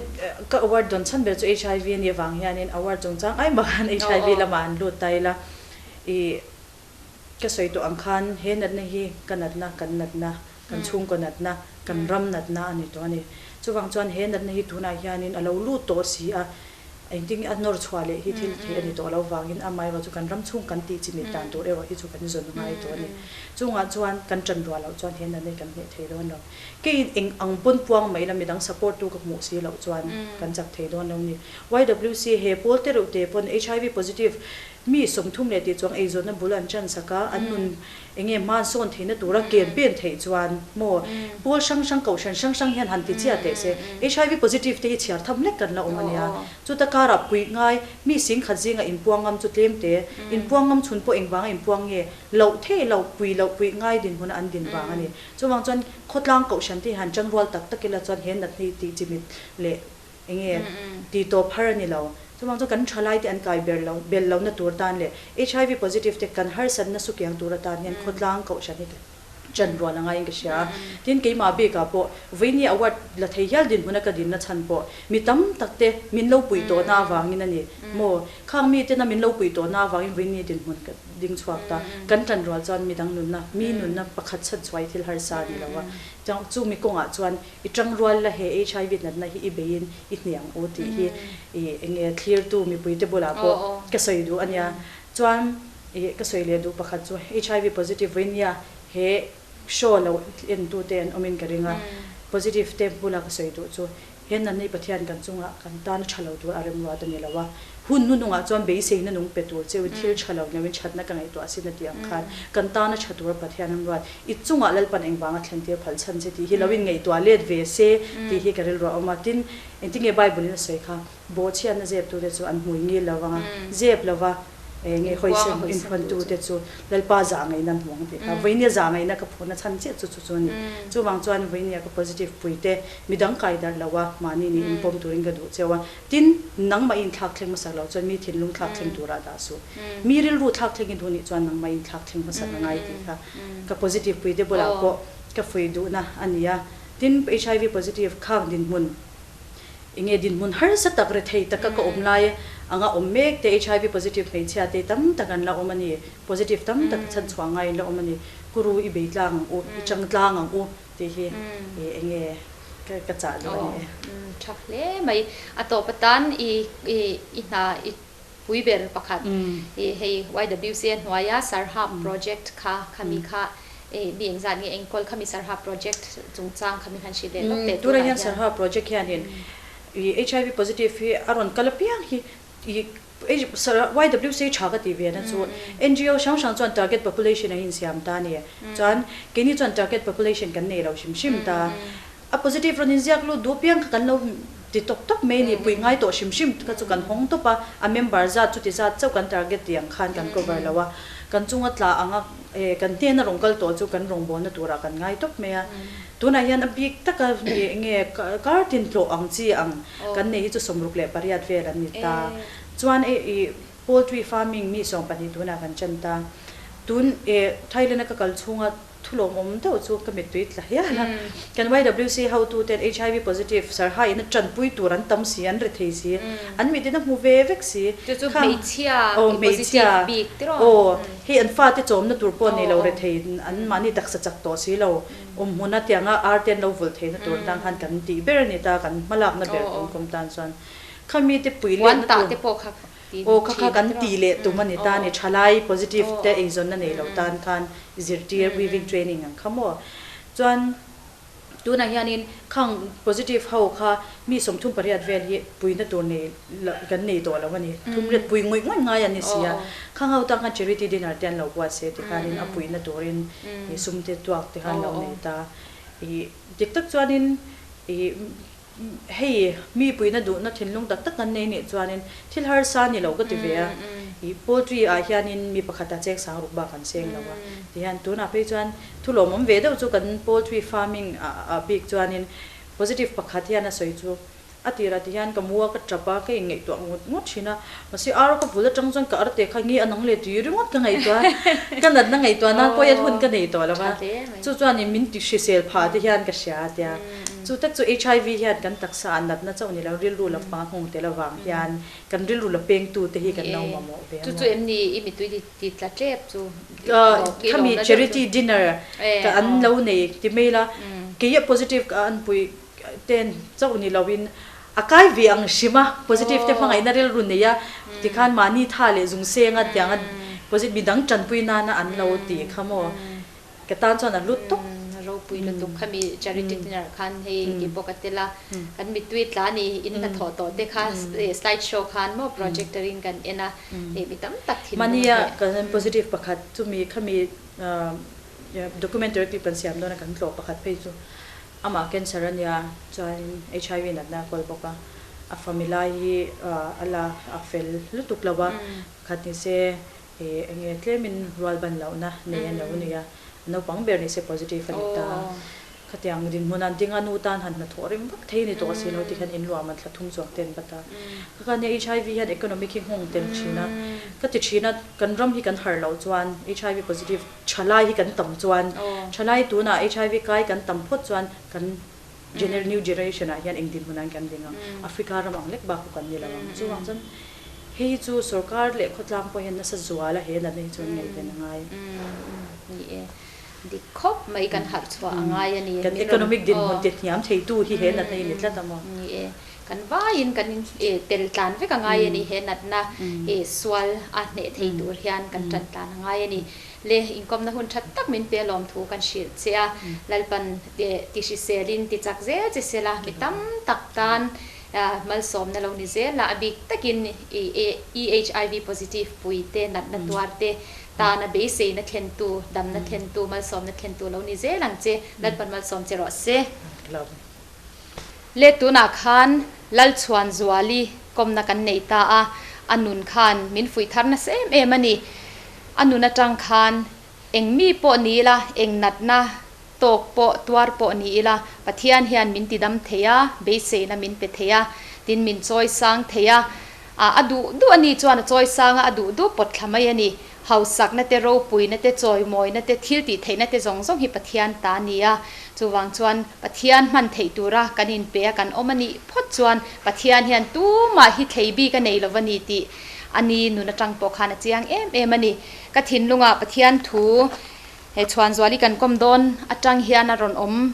ka award dawn chhan ber chu HIV a nih avang hianin award chungchang ai mah khan HIV lamah an lut ta ila ih ka sawi tawh ang khan he natna hi ka natna kan natna kan chhungkaw natna kan ram natna a ni tawh a ni. Chuvang chuan he natna hi tunah hianin a lo lut tawh si a Engtin nge a nawr chhuah leh hi thil theih a ni tawh lo vangin amaherawh chu kan ram chhung kan tih chimit dan tur erawh hi chu kan zawn ngai tawh a ni. Chungah chuan kan ṭan ruah loh chuan he natna hi kan hneh thei dawn lo. Keiin eng ang pawn puang mai la midang support tu ka hmuh si loh chuan kan chak thei dawn lo ni. YWC he pawl te reuh te pawn HIV positive mi 30 leh tih chuang eizawnna bul an ṭan sak a, an nun Eng nge hman sawn theihna tura ken pen theih chuan maw pawl hrang hrang kohhran hrang hrang hian han ti chiah teh se. HIV positive te hi chhiar tham hlek kan la awm a nia. Chuta karah puih ngai mi singkhat zinga inpuang ngam chu tlem te, inpuang ngam chhun pawh engvanga inpuang nge loh theih loh pui loh puih ngai dinhmuna an din vang a ni. Chuvang chuan khawtlang kohhran te hi han tangrual tak tak ila chuan he natni tih chimit leh Enge tih tawp har a ni lo. Chuvang chuan kan thalai te an kai ber lo, bel lohna tur tan leh HIV positive te kan harsatna sukiang tur atan hian khawtlang kohhran hi ka chan rual a ngaiin ka hria a. Tin, keimah bikah pawh vawiini award la thei hial dinhmuna ka dinna chhan pawh mi tam tak te min lo puih tawhna avangin a ni maw? Khang mi tena min lo puih tawhna avangin vawiini dinhmun ka ding chhuak ta. Kan tan rual chuan midang nunna, mi nunna pakhat chhan chhuai thil harsa a ni lo a. Chumi kawngah chuan I tangrual la he HIV natna hi i beiin i hniang u tih hi i enge thlirtu mipuite bulah pawh ka sawi duh a nia. Chuan i ka sawi leh duh pakhat chu HIV positive vawinia he show lo entute an awmin ka ring a, positive te bula ka sawi duh chu he natna hi Pathian kan chungah kan tan a tha lo tur a remruat a ni lo a. Hun hnunungah chuan beiseina nung pe tur cheu in thil tha lo neuhin thatna ka ngaihtuah sin a tih ang khan kan tana tha tura Pathian an ruat i chungah Lalpan engvanga thlen tir phal chhan che tih hi lo in ngaihtuah let ve se tih hi ka rilru a awm a. Tin, engtinge Bible in a sawi kha, Bawhchhiatna zep tute chu an hmui ngil lo vang a, zep lova. Enge hawisan inphuantu te chu Lalpa zah ngaihna an hmu ang tih kha. Vawinia zah ngaihna ka phuhna chhan chiah chu chu chu a ni. Chuvang chuan vawinia ka positive pui te midang kai darh lo a, mahni nih inpawm turin ka duh cheu a. Tin, nangmah i inthlak thleng hmasak loh chuan mi thinlung thlak thleng turah dah suh. Mi rilru thlak thleng i duh nih chuan nangmah i inthlak thleng hmasak a ngai tih kha ka positive pui te bulah pawh ka fuih duhna a ni a. Tin, HIV positive khang dinhmun. Enge dinhmun harsa tak rethei taka ka awm lai anga awm mek te HIV positive hmeichhia te tam tak an la awm a ni, positive tam tak chhan chhuah ngai an la awm a ni, Kuru i bei tlang ang u, i chang tlang ang u tih hi enge ka chah duh a ni e. Tha hle mai. A tawp atan i i hna i pui ber pakhat i hei YWCA hnuaia Sarhap project kha khami kha i mi engzat nge enkawl khami Sarhap project chungchang khami han hrilh leh lawk teh tunah Tunah hian Sarhap project hianin i HIV positive hi a rawn kal apiang hi i YWCA tha ka tih ve na chu NGO hrang hrang chuan target population an insiam ta a ni. Chuan keini chuan target population kan nei lo hrim hrim ta. A positive rawn inziak lut duh piang kha kan lo ti tawp tawp mai a ni, pui ngai tawh hrim hrim kha chu kan hawng tawp a, a member zat chuti zat chauh kan target tih ang khan kan cover lo a, kan chunga tla anga kan hnena rawn kal tawh chu kan rawngbawlna turah kan ngai tawp mai a. Tunah hian a bik taka enge kar tin tlawh ang chi ang kan nei hi chu 68 vel an ni ta. Chuan i poultry farming mi 12 tunah kan chan ta. Tun Thailand a ka kal chhunga Thu lawmawm deuh chu ka mittui tla hial a. Kan YWC hotuten HIV positive sarha in a tanpui tur an tam si, an ri thei si, an mitin a hmu ve vek si. Chu chu hmeichhia positive bik tiraw? Aw, hei an fate chawmna tur pawh nei lo ri thei, an mahni taksa chak tawh si lo, awmhmun a tianga ar te an lo vulh theihna tur atang khan kan tih ber a ni ta, kan hmalakna ber tum kawm tan chuan khami te pui lehna tur. Aw kha kha kan tih leh tum a ni ta ni, thalai positive te eizawnna nei lo tan khan zirtir weaving training ang kha maw. Chuan tunah hianin khang positive ho kha mi 38 vel hi puina tur nei kan nei tawh lo a ni, thumriat pui ngawih ngawih ngai an ni si a, khang ho tan khan charity dinner te an lo buat se tikhanin a puina turin sum te tuak te khan lo nei ta. Ih dik tak chuanin ih Hei, mi puina duhna thinlung tak tak kan nei nih chuanin thil harsa ni lo ka ti ve a. Ih, poultry ah hianin mi pakhata cheng sang ruk bak an seng lo a. Tihian tunah phei chuan thu lawmawm ve deuh chu kan poultry farming ah bik chuanin positive pakhat hian a sawi chu a tirah tihian ka mu a, ka tap a, ka inngaihtuah ngut ngut thin a. Mahse ar ka vul atang chuan ka arte kha nge a nang leh tui ringawt ka ngaihtuah a, ka natna ngaihtuah nan pawh hian hun ka nei tawh lo va. Chu chuanin min ti hrisel phah te hian ka hria a tia. Chu tak chu HIV hian kan taksa ah natna chauh ni lo, rilru la hma nghawng tel avang hian kan rilru la pengtu te hi kan lo mamawh ve a maw. Chu chu em ni i mitui ti tla tep chu? Khami charity dinner ka an lo nei ti mai la, kei a positive ka an pui ten chauh ni lo in a kai ve ang hrim a, positive te hmangaihna rilru nei a tikhan mahni tha leh zung seng a tiang a positive midang tanpui nana an lo ti kha maw. Ka tan chuan a lut tawp. Ropui lutuk khami charity dinner khan hei kei pawh ka tel a, kan mittui tla ni in hnathawh tawh te kha slide show khan maw projector in kan en a, hei mi tam tak thinlung a hneh. Mahnia kan positive pakhat chumi khami documentary clip kan siam dawn a kan tlawh pakhat phei chu amah cancer a nia chuanin HIV natna a kawl bawk a, a familai hi a la a fel lutuk lo a, pakhat ni se Ih enge tlemin rual ban lohna nei a lo nia, naupang ber ni se positive a ni ta. Khatiang dinhmun an ding a, nu tan han hnathawh rim vak thei ni tawh si lo tikhian in luah man thla thum chuang te an bat a. Ka khan nia HIV hian economic hi nghawng tel thin a, ka ti thin a, kan ram hi kan harh loh chuan HIV positive thalai hi kan tam chuan, thalai tunah HIV kai kan tam phawt chuan kan new generation ah hian eng dinhmun ah kan ding ang, Africa ram ang lek bak pawh kan ni lo ang. Chuvang chuan hei hi chu sorkar leh khawtlang pawh hian nasa zual a he natna hi chu an ngaihven a ngai. Ni e, dik khawp mai kan harh chhuah a ngai a ni. Kan economic dinhmun ti hniam theitu hi he natna hi ni tlat a maw? Ni e, kan vaiin kan in tel tlan vek a ngai a ni, he natna sual a hneh thei tur hian kan tan tlan a ngai a ni. Le inkawmna hun that tak min pe lawm thu kan hrilh che a, Lalpan ti hriselin ti chak zel che sela mi tam tak tan malsawmna lo ni zel a, a bik takin i HIV positive pui te, natna tuar te tana beiseina thlentu, damna thlentu, malsawmna thlentu lo ni zel ang che, Lalpan malsawm che rawh se. Le tunah khan Lalchhuanzuali kawmna kan nei ta a, A nun khan min fuih thar nasa em em a ni. A nun atang khan eng mi pawh ni ila, eng natna tawk pawh, tuar pawh ni ila, Pathian hian min tidam thei a, beiseina min pe thei a, tin min chawi sang thei a. A duh duh a ni chuan a chawi sang a, a duh duh pawt thla mai a ni. Hausakna te, ropuina te, chawimawina te, thil tih theihna te zawng zawng hi Pathian ta a ni a. Chuvang chuan Pathian hman theih tura kan inpe a kan awm a nih phawt chuan Pathian hian tumah hi thlei bik a nei lo va ni tih a ni nun atang pawh khan a chiang em em a ni. Ka thinlungah Pathian thu he Chhuanzuali kan kawm dawn atang hian a rawn awm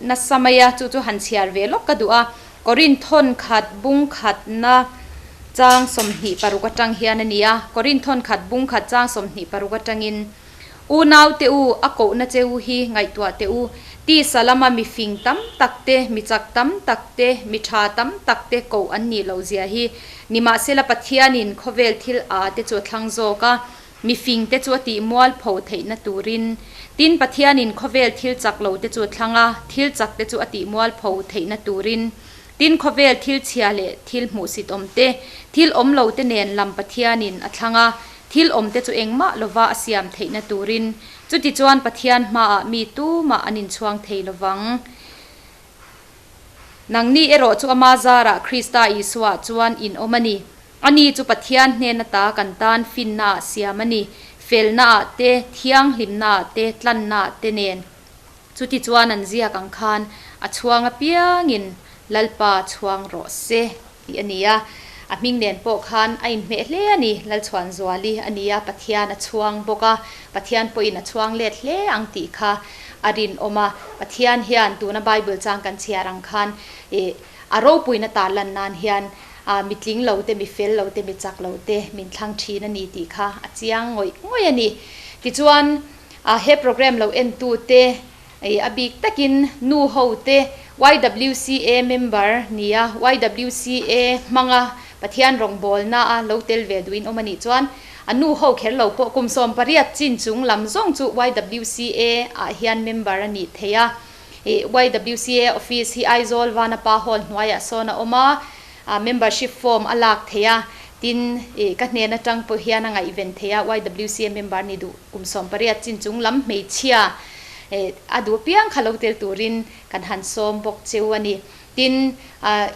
nasa mai a, chu chu han chhiar ve lawk ka duh a. Korinthon khat bung khatna chang 26 atang hian a ni a, Korinthon khat bung khat chang 26 atangin, Unau te u, a kohna che u hi ngaihtuah teh u, tisa lama mi fing tam tak te, mi chak tam tak te, mi tha tam tak te koh an nih loh zia hi. Nimahsela Pathianin khawvel thil a te chu a thlang zawk a, Mi fingte chu a tih mualpho theihna turin, tin Pathianin khawvel thil chak lote chu a thlang a, thil chakte chu a tih mualpho theihna turin, tin khawvel thil chhia leh thil hmuhsit awmte, thil awm lote nen lam Pathianin a thlang a, thil awmte chu engmah lova a siam theihna turin, chutichuan Pathian hmaah mi tumah an inchhuang thei lovang. Nangni erawh chu ama zarah Krista Isuaah chuan in awm a ni. Ani chu Pathian hnen ata kan tan finnaah siam a ni, felnaah te, thianghlimnaah te, tlannaah te nen. Chutichuan an ziak ang khan a chhuang apiangin Lalpa chhuang rawh se tih a ni a. A hming nen pawh khan a inhmeh hle a ni, Lalchhuanzuali a ni a, Pathian a chhuang bawk a, Pathian pawhin a chhuang let hle ang tih kha a rinawm a. Pathian hian tuna Bible chang kan chhiar ang khan ih a ropuina tarlan nan hian a mi tling lo te, mi fel lo te, mi chak lo te min thlang thin a ni tih kha a chiang ngawih ngawih a ni. Tichuan he program lo en tu te a bik takin nu ho te YWCA member nia YWCA hmanga Pathian rawngbawlna a lo tel ve duhin awm a nih chuan a nu ho kher lo pawh kum 18 chin chung lam zawng chu YWCA ah hian member a nih theih a. YWCA office hi Aizawl Vanapa Hall hnuaiah sawn a awm a, membership form a lak theih a, tin ka hnen atang pawh hian a ngaihven theih a, YWCA member ni duh kum 18 chin chung lam hmeichhia a duh apiang kha lo tel turin kan han sawm bawk cheu a ni. Tin,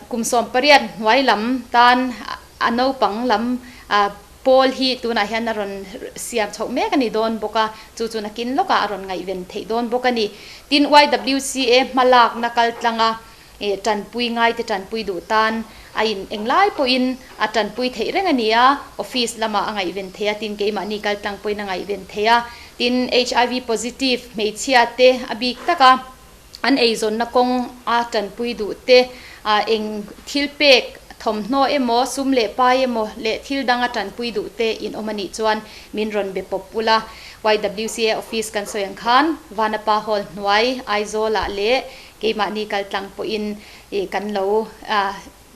kum 18 hnuai lam tan a naupang lam Pawl hi tunah hian a rawn siam chhoh mek a ni dawn bawk a, chu chu nakin lawkah a rawn ngaihven theih dawn bawk a ni. Tin, YWCA hmalakna kal tlanga tanpui ngaite tanpui duh tan a in englai pawhin a tanpui theih reng a ni a, office lamah a ngaihven theih a, tin keimahni kal tlang pawhin a ngaihven theih a. Tin, HIV positive hmeichhia te a bik taka an eizawnna kawng a tanpui duh te, eng thil pek thawmhnaw emaw, sum leh pai emaw leh thil dang a tanpui duh te in awm a nih chuan min rawn be pawp ula. YWCA office kan sawi ang khan Vanapa Hall hnuai Aizawlah leh keimahni kaltlang pawhin kan lo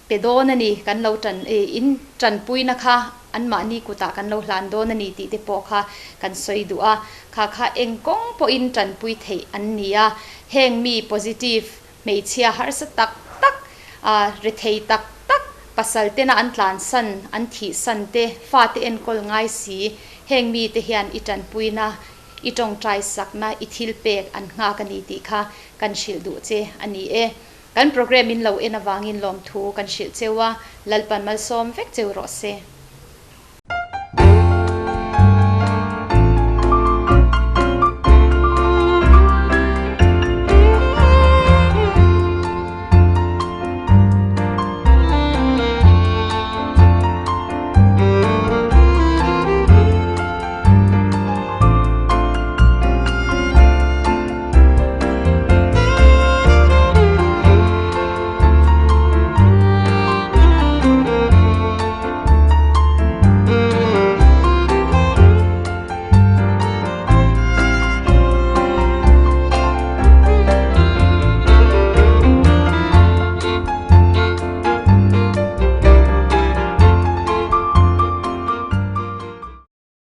pe dawn a ni, kan lo tan in tanpuina kha anmahni kutah kan lo hlan dawn a ni tih te pawh kha kan sawi duh a, kha kha eng kawng pawhin tanpui theih an ni a, heng mi positive hmeichhia harsa tak tak, rethei tak tak, pasal tena an tlansan, an thihsan te, fate enkawl ngai si, heng mite hian i tanpuina, i tawngtai sakna, i thil pek an nghak a ni tih kha kan hrilh duh che a ni e. Kan program in lo en avangin lawmthu kan hrilh cheu a, Lalpan malsawm vek cheu rawh se.